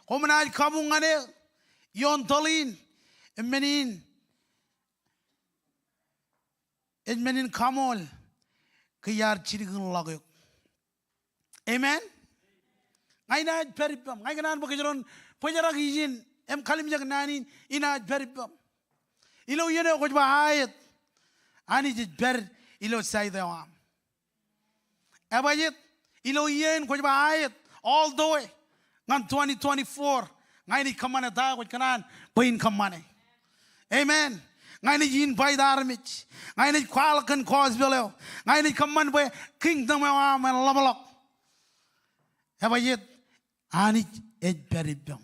Koṃ naaj kabuñ ñan e ioon tōl in, im men in ej men in kaṃool ke iar jilkinḷọk eok. Amen. Ña inaaj pād ippaṃ. Ña ikōṇaan bwe kōjro en bōjrak ijin im kalimjek naan in, inaaj pād ippaṃ. Ilo iien eo kwōj ba aet, Anij ej pād ilo side eo aṃ. Ebajjeet, ilo iien kwōj ba aet, all the way ñan twenty twenty-four, ña inaaj kōṃṃane ta eo kwōj kōṇaan bwe in kōṃṃane. Amen. Ña inaaj invite armej. Ña inaaj kwaḷọk kōn gospel eo. Ña inaaj kōṃṃan bwe kingdom eo aṃ en ḷapḷọk. Ebajjeet, Anij ej pād ippaṃ.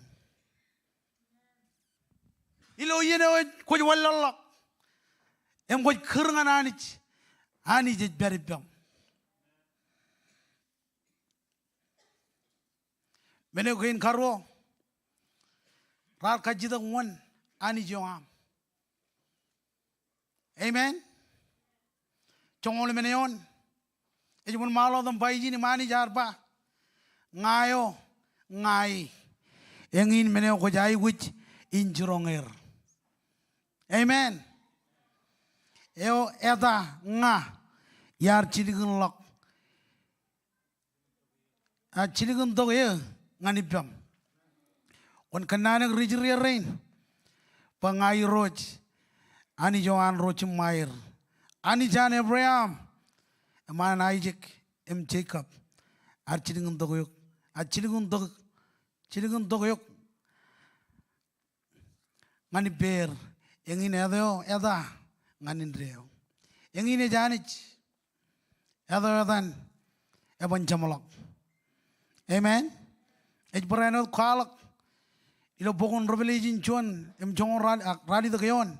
Ilo iien eo kwōj wanlaḷḷọk im kwōj kūr ñan Anij, Anij ej pād ippaṃ. Men eo kein karuo raar kajjitōk wōn Anij eo aṃ. Amen. Joñoul emān eoon ej wōnṃaanḷọk im ba ijin, im Anij ear ba, ña eo, ña e. Eñin men eo kwōj aikuj in jiroñ er. Amen. Eo eta ña iar jilkinḷọk, a, jilkintok e ñan ippaṃ. Kwōn kōnnaan eok ri-Israel rein bwe ña Irooj, Anij eo an ro jiṃṃaer, Anij an Ebream im an Aisak im Jekob. Ear jilkintok eok, ear jilkintok, jilkintok eok ñan ippāer. Eñin etan eo eta ñan indeeo. Eñin ej Anij. Etan eo etan eban jeṃḷọk. Amen. Ej barāinwōt kwaḷọk ilo bok in Revelation juon im joñoul ralitōk eoon.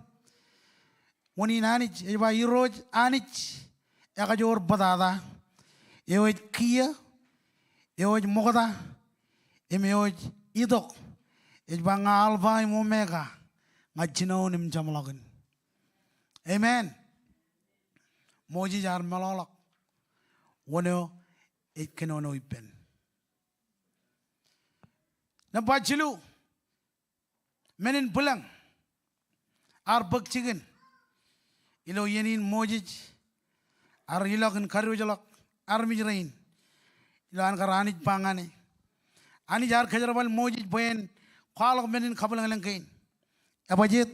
Wōn in Anij ej ba, Irooj Anij ekajoor bōtata, eo ej kiiō, eo ej ṃokta, im eo ej itok. Ej ba, ña Alpha im Omega, ña jinoin im jeṃḷọkin. Amen. Moses ear meḷọkḷọk wōn eo ej kōnono ippān. Nōṃba jilu, men in bwilōñ ear bōk jikin ilo iien in Moses ear ilọk in kadiwōjḷọk armej rein ilo an kar Anij ba ñan e. Anij ear kōjerbal Moses bwe en kwaḷọk men in kabwilōñlōñ kein. Ebajjeet,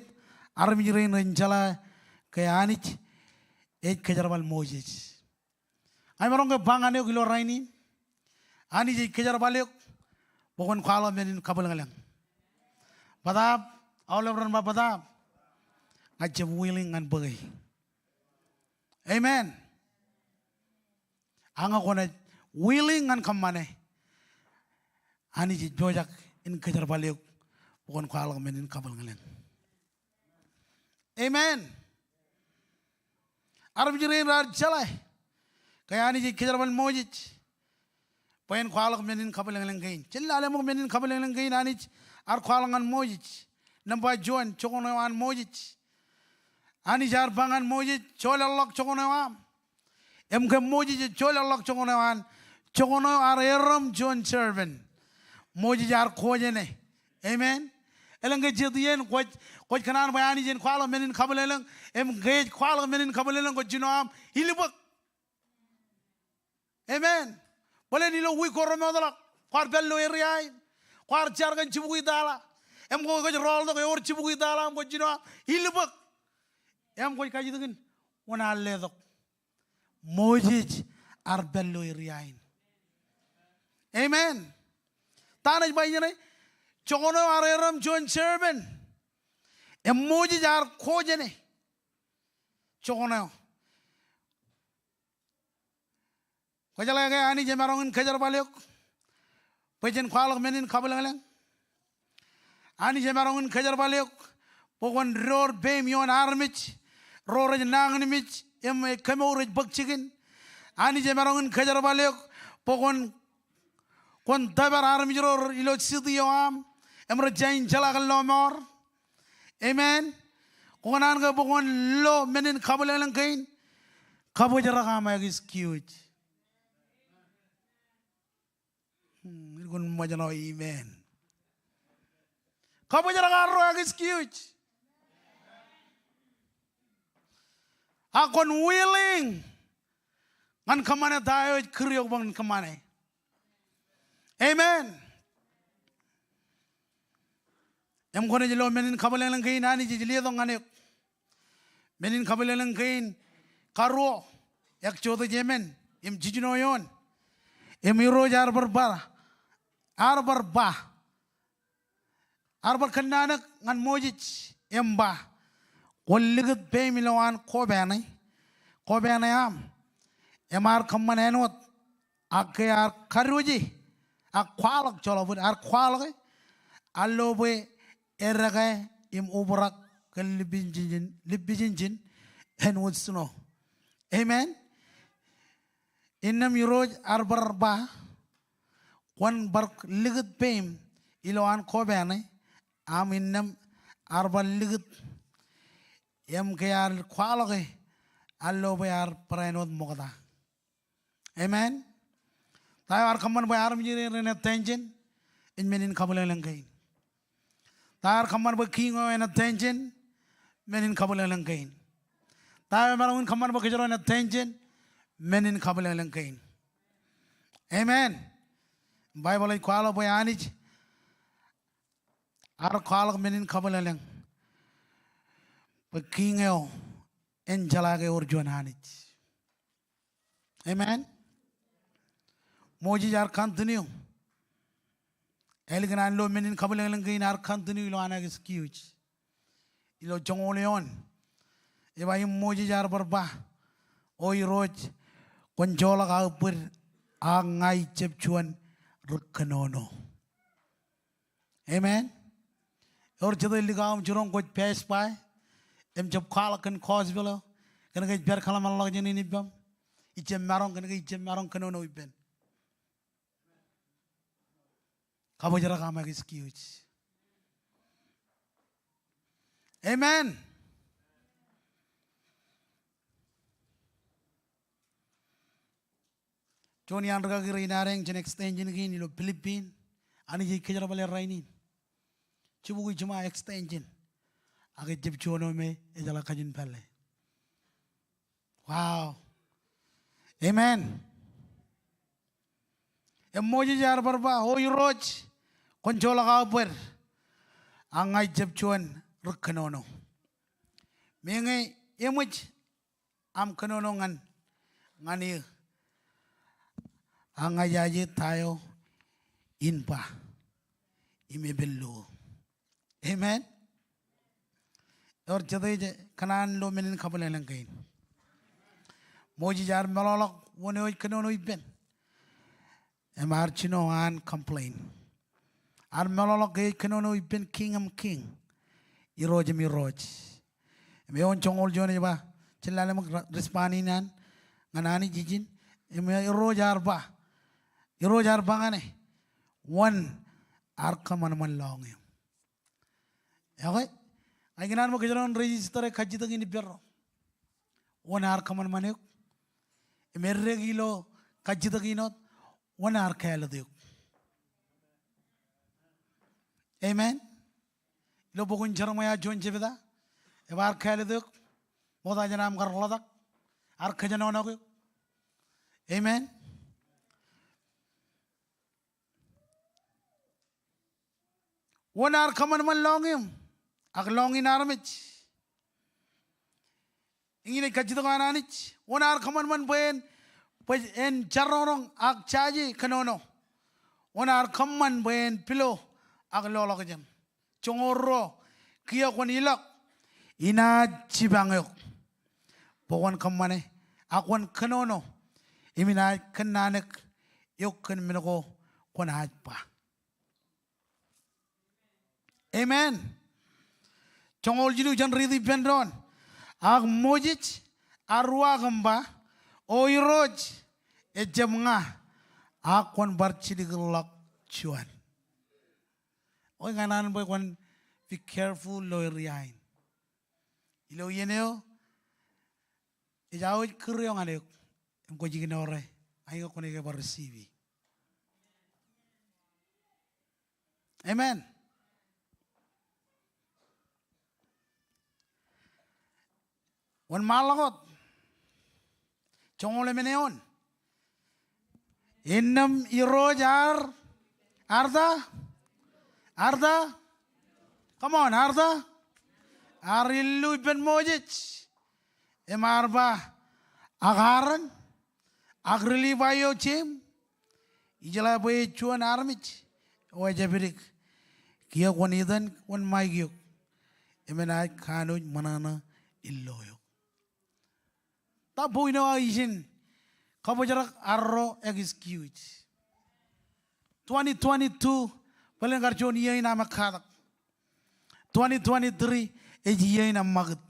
armej rein ren jeḷā ke Anij ej kōjerbal Moses. Ña imaroñ ke ba ñan eok ilo rainin, Anij ej kōjerbal eok bwe kwōn kwaḷọk men in kabwilōñlōñ. Bōtaab, aolep ren ba bōtaab. Ña ij jab willing ñan bōke. Amen. Ak ñe kwōnaaj willing ñan kōṃṃane, Anij ej pojak in kōjerbal eok bwe kwōn kwaḷọk men in kabwilōñlōñ. Amen. Armej rein raar jeḷā ke Anij ej kōjerbal Moses bwe en kwaḷọk men in kabwilōñlōñ kein. Jen lale ṃōk men in kabwilōñlōñ kein Anij ear kwaḷọk ñan Moses. Nōṃba juon, jokon eo an Moses. Anij ear ba ñan Moses, joleḷḷọk jokon eo aṃ. Im ke Moses ej joleḷḷọk jokon eo an, Joñan eo ear erom juon serpent. Moses ear kojene. Amen. Elōñ ke jet iien kwōj, kwōj kōṇaan bwe Anij en kwaḷọk men in kabwilōñlōñ, im ke ej kwaḷọk men in kabwilōñlōñ kwōj jino aṃ ilbōk. Amen. Bōlen ilo wiik ko remootḷọk, kwaar pād ilo area in, kwaar jar kōn jibukwi tala. Im kwōj rọọltok ewōr jibukwi tala im kwōj jino aṃ ilbōk. Im kwōj kajjitōkin wōn ear letok. Moses ear pād ilo area in. Amen. Ta ṇe ej ba ijeṇe? Joñan eo ear erom juon serpent. Im Moses ear kojene joñan eo. Kwōjeḷā ke Anij emaroñ in kōjerbal eok bwe jen kwaḷọk men in kabwilōñlōñ? Anij emaroñ in kōjerbal eok bwe kwōn door peiṃ ioon armej ro rej nañinmej im kemour ej bōk jikin? Anij emaroñ in kōjerbal eok bwe kwōn, kwōn tōpar armej ro ilo city eo aṃ im rej jañin jeḷā kōn lọmọọr? Amen. Kwō kōṇaan ke bwe kwōn lo men in kabwilōñlōñ kein? Kabōjrak aṃ excuse. Hmm, kwōn ṃōjṇọ amen. Kabōjrak arro excuse. Ak kwōn willing ñan kōṃṃane ta eo ej kūr eok bwe en kōṃṃane. Amen. Im kwōnaaj lo men in kabwilōñlōñ kein Anij ej letok ñan eok. Men in kabwilōñlōñ kein karuo, Exodus emān im jiljino eoon. Im Irooj ear bar ba, ear bar ba, ear bar kōnnaan eok ñan Moses im ba, kwōn likūt peiṃ ilowaan kobaṇe, kobaṇe aṃ, im ear kōṃṃan āinwōt ak ke ear kadiwōje ak kwaḷọk, joḷọk bōd, ear kwaḷọke, ear lo bwe edeke im obrak kōn lipijinjin, lipijinjin āinwōt snow. Amen. Innām Irooj ear bar ba, kwōn bar likūt peiṃ ilowaan kobaṇe aṃ, innām ear bar likūt, im ke ear kwaḷọke, ear lo bwe ear bar āinwōt ṃokta. Amen. Ta eo ear kōṃṃan bwe armej in, in attention? Ej men in kabwilōñlōñ kein. Ta eo ear kōṃṃan bwe kiiñ eo en attention? Men in kabwilōñlōñ kein. Ta eo emaroñ in kōṃṃan bwe kōjro en attention? Men in kabwilōñlōñ kein. Amen. Baibōḷ ej kwaḷọk bwe Anij ear kwaḷọk men in kabwilōñlōñ bwe kiiñ eo en jeḷā ke ewōr juon Anij. Amen. Moses ear continue. Ālikin an lo men in kabwilōñlōñ kein, ear continue ilo an excuse. Ilo joñoul eoon, ej ba, im Moses ear bar ba, O Irooj, kwōn joḷọk aō bōd, ak ña ij jab juon ri kōnono. Amen. Ewōr jete likao im jiroñ kwōj pass by im jab kwaḷọk kōn gospel eo kōnke ej pād kōḷmānḷọkjeṇ in ippaṃ? Ij jab maroñ, kōnke ij jab maroñ kōnono ippān. Kabōjrak aṃ excuse. Amen. Juon iaan rikaki rein ear eñ jān extension kein ilo Philippines. Anij ej kōjerbale rainin. Jibukwi jiṃa extension. Ak ejjab juon eo me ejeḷā kajin pālle. Wow. Amen. Im Moses ear bar ba, O Irooj, kwōn joḷọk aō bōd, ak ña ij jab juon ri kōnono. Meñe eṃōj aṃ kōnono ñan, ñan eō, ak ña ijaje ta eo in ba im epen lo. Amen. Ewōr jete ej kōṇaan lo men in kabwilōñlōñ kein? Moses ear meḷọkḷọk wōn eo ej kōnono ippān. Im ear jino an complain. Ear meḷọkḷọk ke ej kōnono ippān Kiiñ im kiiñ, Irooj im irooj. Im eoon joñoul juon ej ba, jen lale ṃōk respond in an ñan Anij ijin. Im Irooj ear ba, Irooj ear ba ñan e, wōn ear kōṃanṃan lọñiō? Okay. Ña ikōṇaan bwe kōjro en register e kajjitōk in ippārro. Wōn ear kōṃanṃan eok? Im eddek ilo kajjitōk in wōt, wōn ear kāālōt eok? Amen. Ilo bok in Jeremaia juon jebta, ebar kāālōt eok, ṃokta jān aṃ kar ḷotak, ear kōjenolọk eok. Amen. Wōn ear kōṃanṃan lọñiṃ ak lọñiin armej? Eñin ej kajjitōk eo an Anij. Wōn ear kōṃanṃan bwe en, bwe en jarroñroñ ak jaje kōnono? Wōn ear kōṃṃan bwe en pilo ak loḷọkjeṇ? Joñoul ruo, kiiō kwōn ilọk, inaaj jipañ eok bwe kwōn kōṃṃane, ak kwōn kōnono, im inaaj kōnnaanōk eok kōn men ko kwōnaaj ba. Amen. Joñoul jilu, jen riiti ippān doon. Ak Moses ear uwaak im ba, O Irooj, ejjab ña, ak kwōn bar jilkinḷọk juon. Ekwe, ña ij kōṇaan bwe kwōn be careful ilo area in. Ilo iien eo, ej aō ej kūr eo ñan eok im kwōj ignore, ak kwōnaaj ke bar receive. Amen. Wōn ṃaanḷọk wōt? Joñoul emān eoon. Innām Irooj ear, ear ta? Ear ta? Come on, ear ta? Ear illu ippān Moses im ear ba, Ak Aaron, ak ri-Livai eo jeiṃ, ijeḷā bwe ej juon armej eo ejāpidik. Kiiō kwōn itōn wōnṃaik eok im enaaj kanooj ṃōṇōṇō illo eok. Ta point eo aō ijin kabōjrak arro excuse? Twenty twenty-two bōlen kar juon iiō in aṃ ekkatak. Twenty twenty-three ej iiō in aṃ ṃakūt.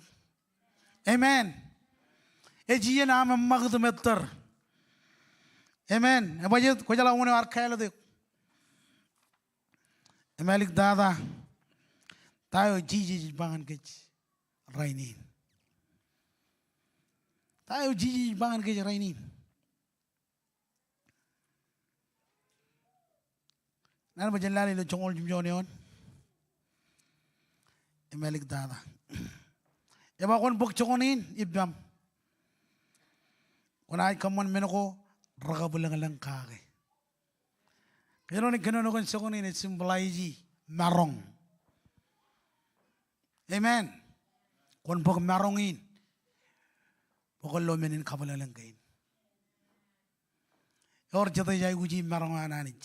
Amen. Ej iiō in aṃ ṃakūt im ettōr. Amen. Ebajjeet kwōjeḷā wōn eo ear kāālōt eok? Im āliktata, ta eo Jisōs ej ba ñan kōj rainin? Ta eo Jisōs ej ba ñan kōj rainin? Naan bwe jen lale ilo joñoul jimjuon eoon im āliktata. Ej ba, kwōn bōk joñan in ippaṃ. Kwōnaaj kōṃṃan men ko rekabwilōñlōñ kake. Kōjro naaj kōnono kōn joñan in, ej symbolize maroñ. Amen. Kwōn bōk maroñ in bwe kwōn lo men in kabwilōñlōñ kein. Ewōr jet ej aikuji maroñ eo an Anij.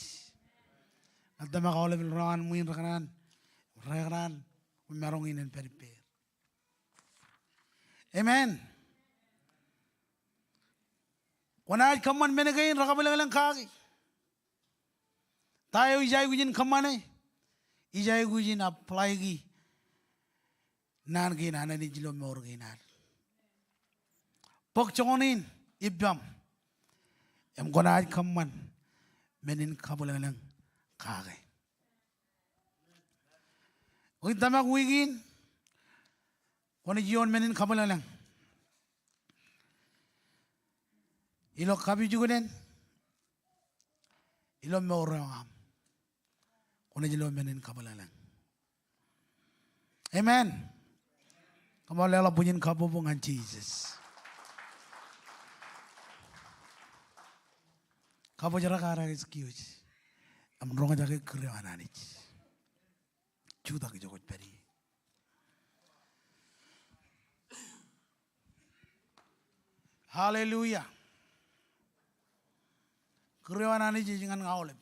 Ña ij tōmak aolepen ro an ṃwiin rekōṇaan, rekōṇaan bwe maroñ in en pād ippāer. Amen. Kwōnaaj kōṃṃan men kein rekabwilōñlōñ kaki. Ta eo ij aikuj in kōṃṃane? Ij aikuj in apply-ki naan kein an Anij ilo mour kein ad. Bōk joñan in ippaṃ im kwōnaaj kōṃṃan men in kabwilōñlōñ kake. Ij tōmak wiik in kwōnaaj iioon men in kabwilōñlōñ. Ilo kapijuknen, ilo mour eo aṃ, kwōnaaj lo men in kabwilōñlōñ. Amen. Come on, leḷọk bwijin kabbokbok ñan Jisōs. Kabōjrak ad excuse im roñjake kūr eo an Anij. Jutak ijo kwōj pād ie. Hallelujah. Kūr eo an Anij ej ñan aolep.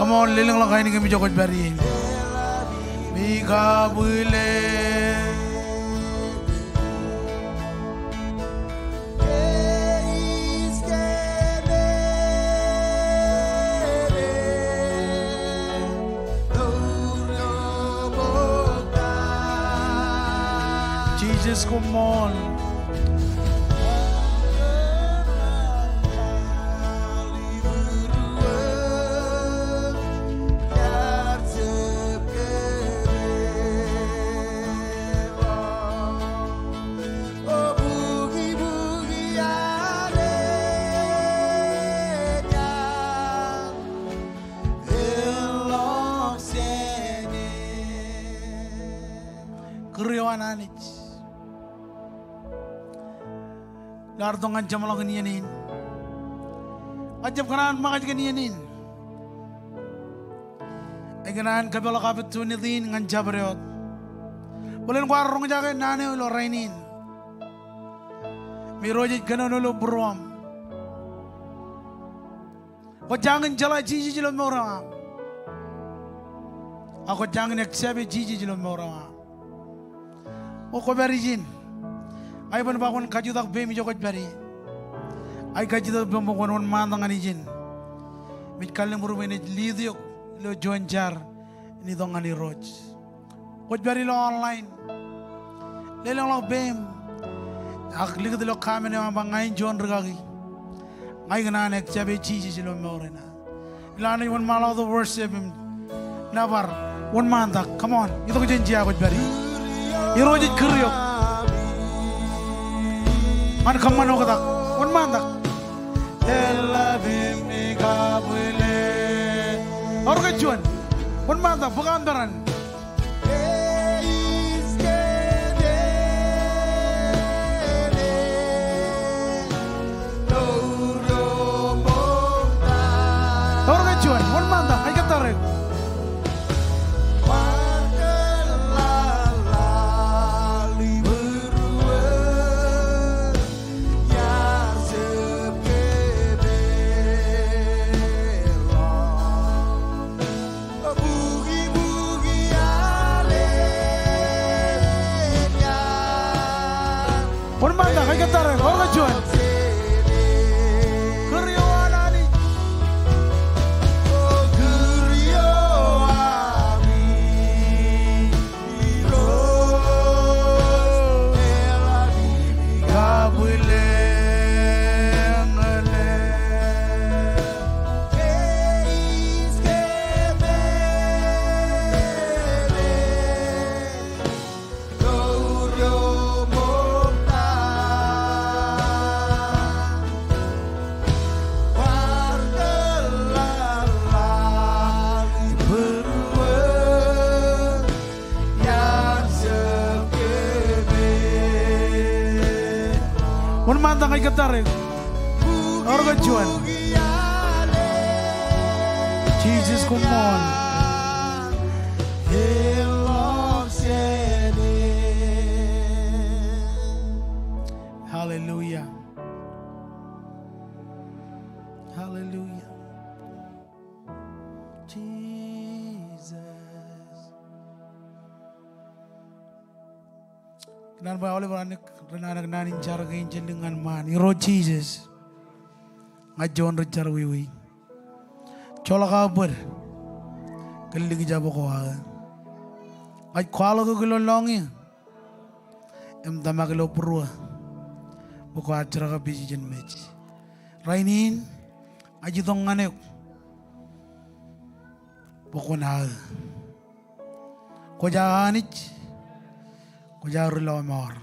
Come on, lelōñḷọk ainikien ijo kwōj pād ie. Mi kabwilōñ. Jisōs, koṃṃool. Kūr eo an Anij. Ilo ad itok ñan jeṃḷọkin iien in, ña ij jab kōṇaan ṃōkaj kōn iien in. Ij kōṇaan kōpeḷḷọk opportunity in ñan jabdewōt bōlen kwaar roñjake naan eo ilo rainin. Im Irooj ej kōnono ilo būruōṃ. Kwō jañin jeḷā Jisōs ilo mour eo aṃ. Ak kwō jañin accept e Jisōs ilo mour eo aṃ. O kwō pād ijin. Ña iban ba kwōn kajutak peiṃ ijo kwōj pād ie. Ak ij kajutak peiṃ bwe kwōn wōnṃaantak ñan ijin. Im ij kalliṃur bwe enaaj lead eok ilo juon jar in itok ñan Irooj. Kwōj pād ilo online. Lelōñḷọk peiṃ. Ak likūt ilo comment eo aṃ ba ña in juon rikaki. Ña ikōṇaan accept e Jisōs ilo mour in. Ilo Anij wōnṃaanḷọk tok worship im nōbar. Wōnṃaantak. Come on. Itok jān jea kwōj pād ie. Irooj ej kūr eok ñan kōṃṃan oktak. Wōnṃaantak. Eor ke juon. Wōnṃaantak. Bōk aṃ peran. Eor ke juon, wōnṃaantak, ij kōttar eok. Wōnṃaantak, ij kōttar eok, eor ke juon. Kūr eo an Anij. Wōnṃaantak, ij kōttar eok. Eor ke juon. Jisōs, koṃṃool. Hallelujah. Hallelujah. Jesus. Kōn an bwe aolep ren anōk, ren anōk naan in jar kein jān dik ñan ṃaan. Irooj Jisōs, ña ij juon ri jerọwiwi. Joḷọk aō bōd kōn likjab ko aō. Ña ij kwaḷọk eok ilo lọñiō im tōmak ilo būruō bwe kwaar jerkakpeje jān mej. Rainin, ña ij itok ñan eok bwe kwōn aō. Kwōj aō Anij, kwōj aō ri lọmọọr.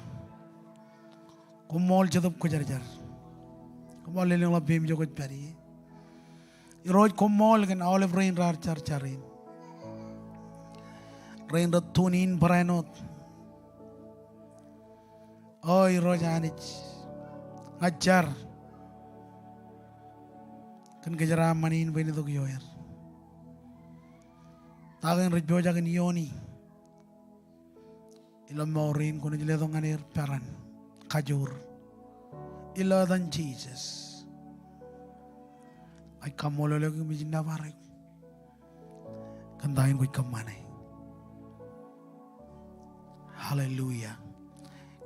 Koṃṃool Jetōb Kwōjarjar. Koṃṃool lelōñḷọk peiṃ ijo kwōj pād ie. Irooj, koṃṃool kōn aolep rein raar jar jar in. Rein rej tune in barāinwōt. O Irooj Anij, ña ij jar kōn kōjeraaṃṃan in bwe en itok ioer. Ta kein rej pojak in iiooni ilo mour in, kwōnaaj letok ñan er peran kajoor. Ilo etan Jisōs, ij kaṃṃoolol eok im ij nōbar eok. kōn ta in kwōj kōṃṃane. Hallelujah.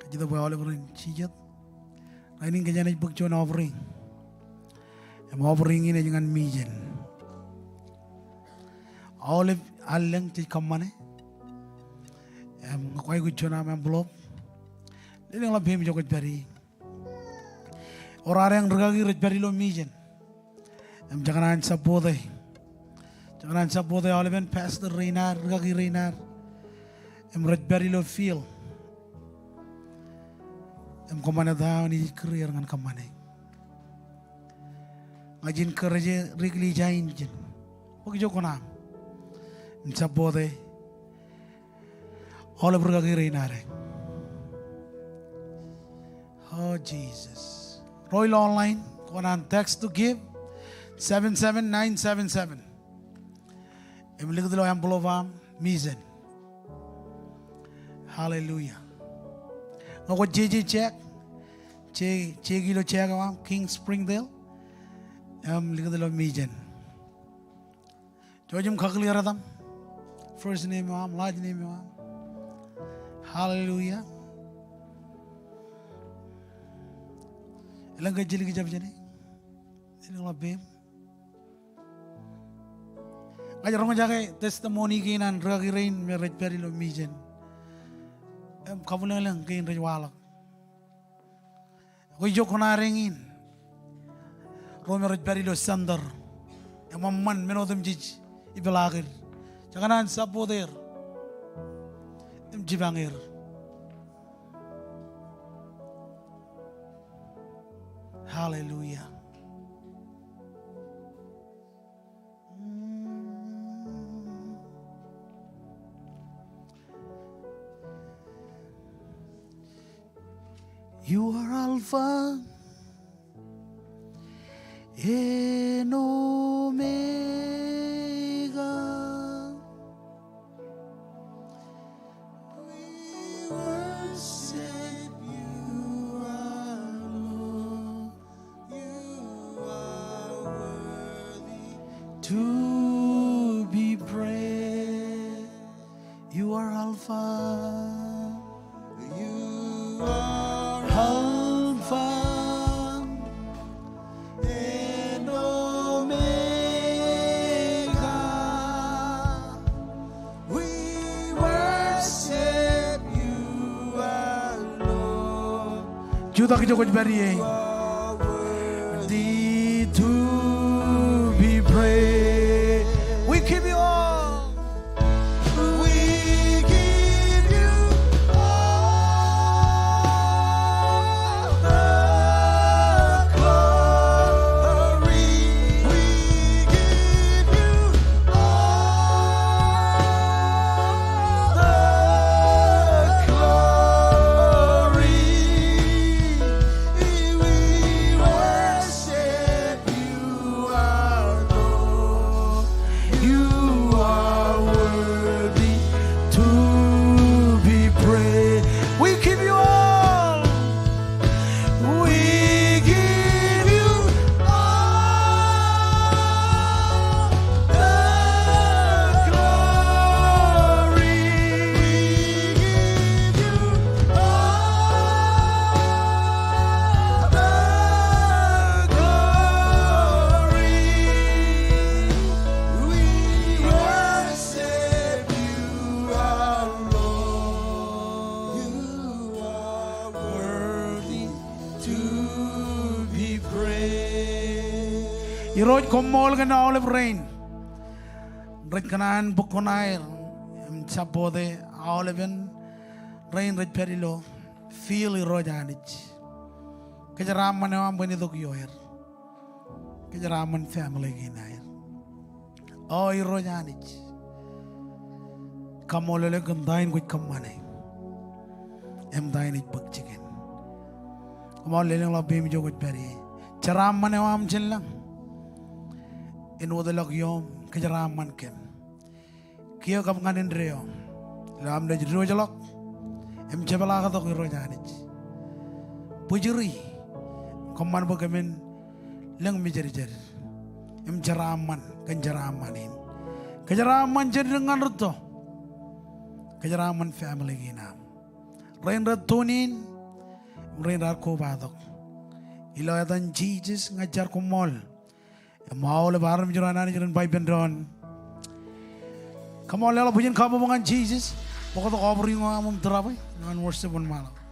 Kajjitōk bwe aolep ren jijet. Rainin kōjeañ ej bōk juon offering. Im offering in ej ñan mission. Aolep allōñ jej kōṃṃane. Im ñe kwaikuj juon aṃ envelope, lelōñḷọk peiṃ ijo kwōj pād ie. Ewōr adeañ rūkaki rej pād ilo mission. Im jekōṇaan support e. Jekōṇaan support e aolepen pastor rein ad, rūkaki rein ad. Im rej pād ilo field. Im kōṃṃane ta eo ej kūr er ñan kōṃṃane. Ña ij encourage e, Rick Lee Jain ijin. Bōk ijo kuṇaaṃ. Im support e aolep rūkaki rein ad. Oh, Jesus. Ro ilo online, kwōnaaj text to give, seven seven nine seven seven. Im likūt ilo envelope aṃ, mission. Hallelujah. Ñe kwōj jeje check, je-, check ilo check eo aṃ, King Springdale, im likūt ilo mission. Jouj im kakūr etaṃ. First name eo aṃ, last name eo aṃ. Hallelujah. Elōñ ke ej jidik jab jāne? Elōñḷọk peiṃ. Ña ij roñjake testimony kein an rūkaki rein me rej pād ilo mission. Im kabwilōñlōñ kein rej waḷọk. Ekwe ijo kuṇaad eñin. Ro me rej pād ilo center. Eṃṃan men otemjej ipeḷaakid. Jekōṇaan support er. Im jipañ er. Hallelujah. You are Alpha and Omega. We worship you, our Lord. You are worthy to be praised. You are Alpha. You are Alpha and Omega. We worship you, our Lord. Jutak ijo kwōj pād ie. Worthy to be praised. We give you all. We give you all the glory. We give you all the glory. We worship you, our Lord. You are worthy to be praised. We give you all. We give you all the glory. We give you all the glory. We worship you, our Lord. You are worthy to be praised. Irooj, koṃṃool kōn aolep rein rej kōṇaan bōk kuṇaer im support e aolepen rein rej pād ilo field, Irooj Anij. Kōjeraaṃṃan eo aṃ bwe en itok ioer. Kōjeraaṃṃan family kein aer. O Irooj Anij, kaṃṃoolol eok kōn ta in kwōj kōṃṃane im ta in ej bōk jikin. Koṃṃool, lelōñḷọk peiṃ ijo kwōj pād ie. Jeraaṃṃan eo aṃ jān lañ en wōtlọk ioom, kōjeraaṃṃan kōm. Kiiō kab ñan indeeo ilo am naaj diwōjḷọk im jepḷaaktok, Irooj Anij. Bōjri im kōṃṃan bwe kōmin lōñ mijirjid im jeraaṃṃan kōn jeraaṃṃan in. Kōjeraaṃṃan jān dik ñan rūtto. Kōjeraaṃṃan family kein aṃ. Rein rej tune in, rein raar kobatok. Ilo etan Jisōs ña ij jar koṃṃool. Im aolep armej ro an Anij ren ba ippān doon, koṃṃool leḷọk bwijin kabbokbok ñan Jisōs. Bōktok offering eo aṃ im tūrabwe ñan worship wōnṃaanḷọk.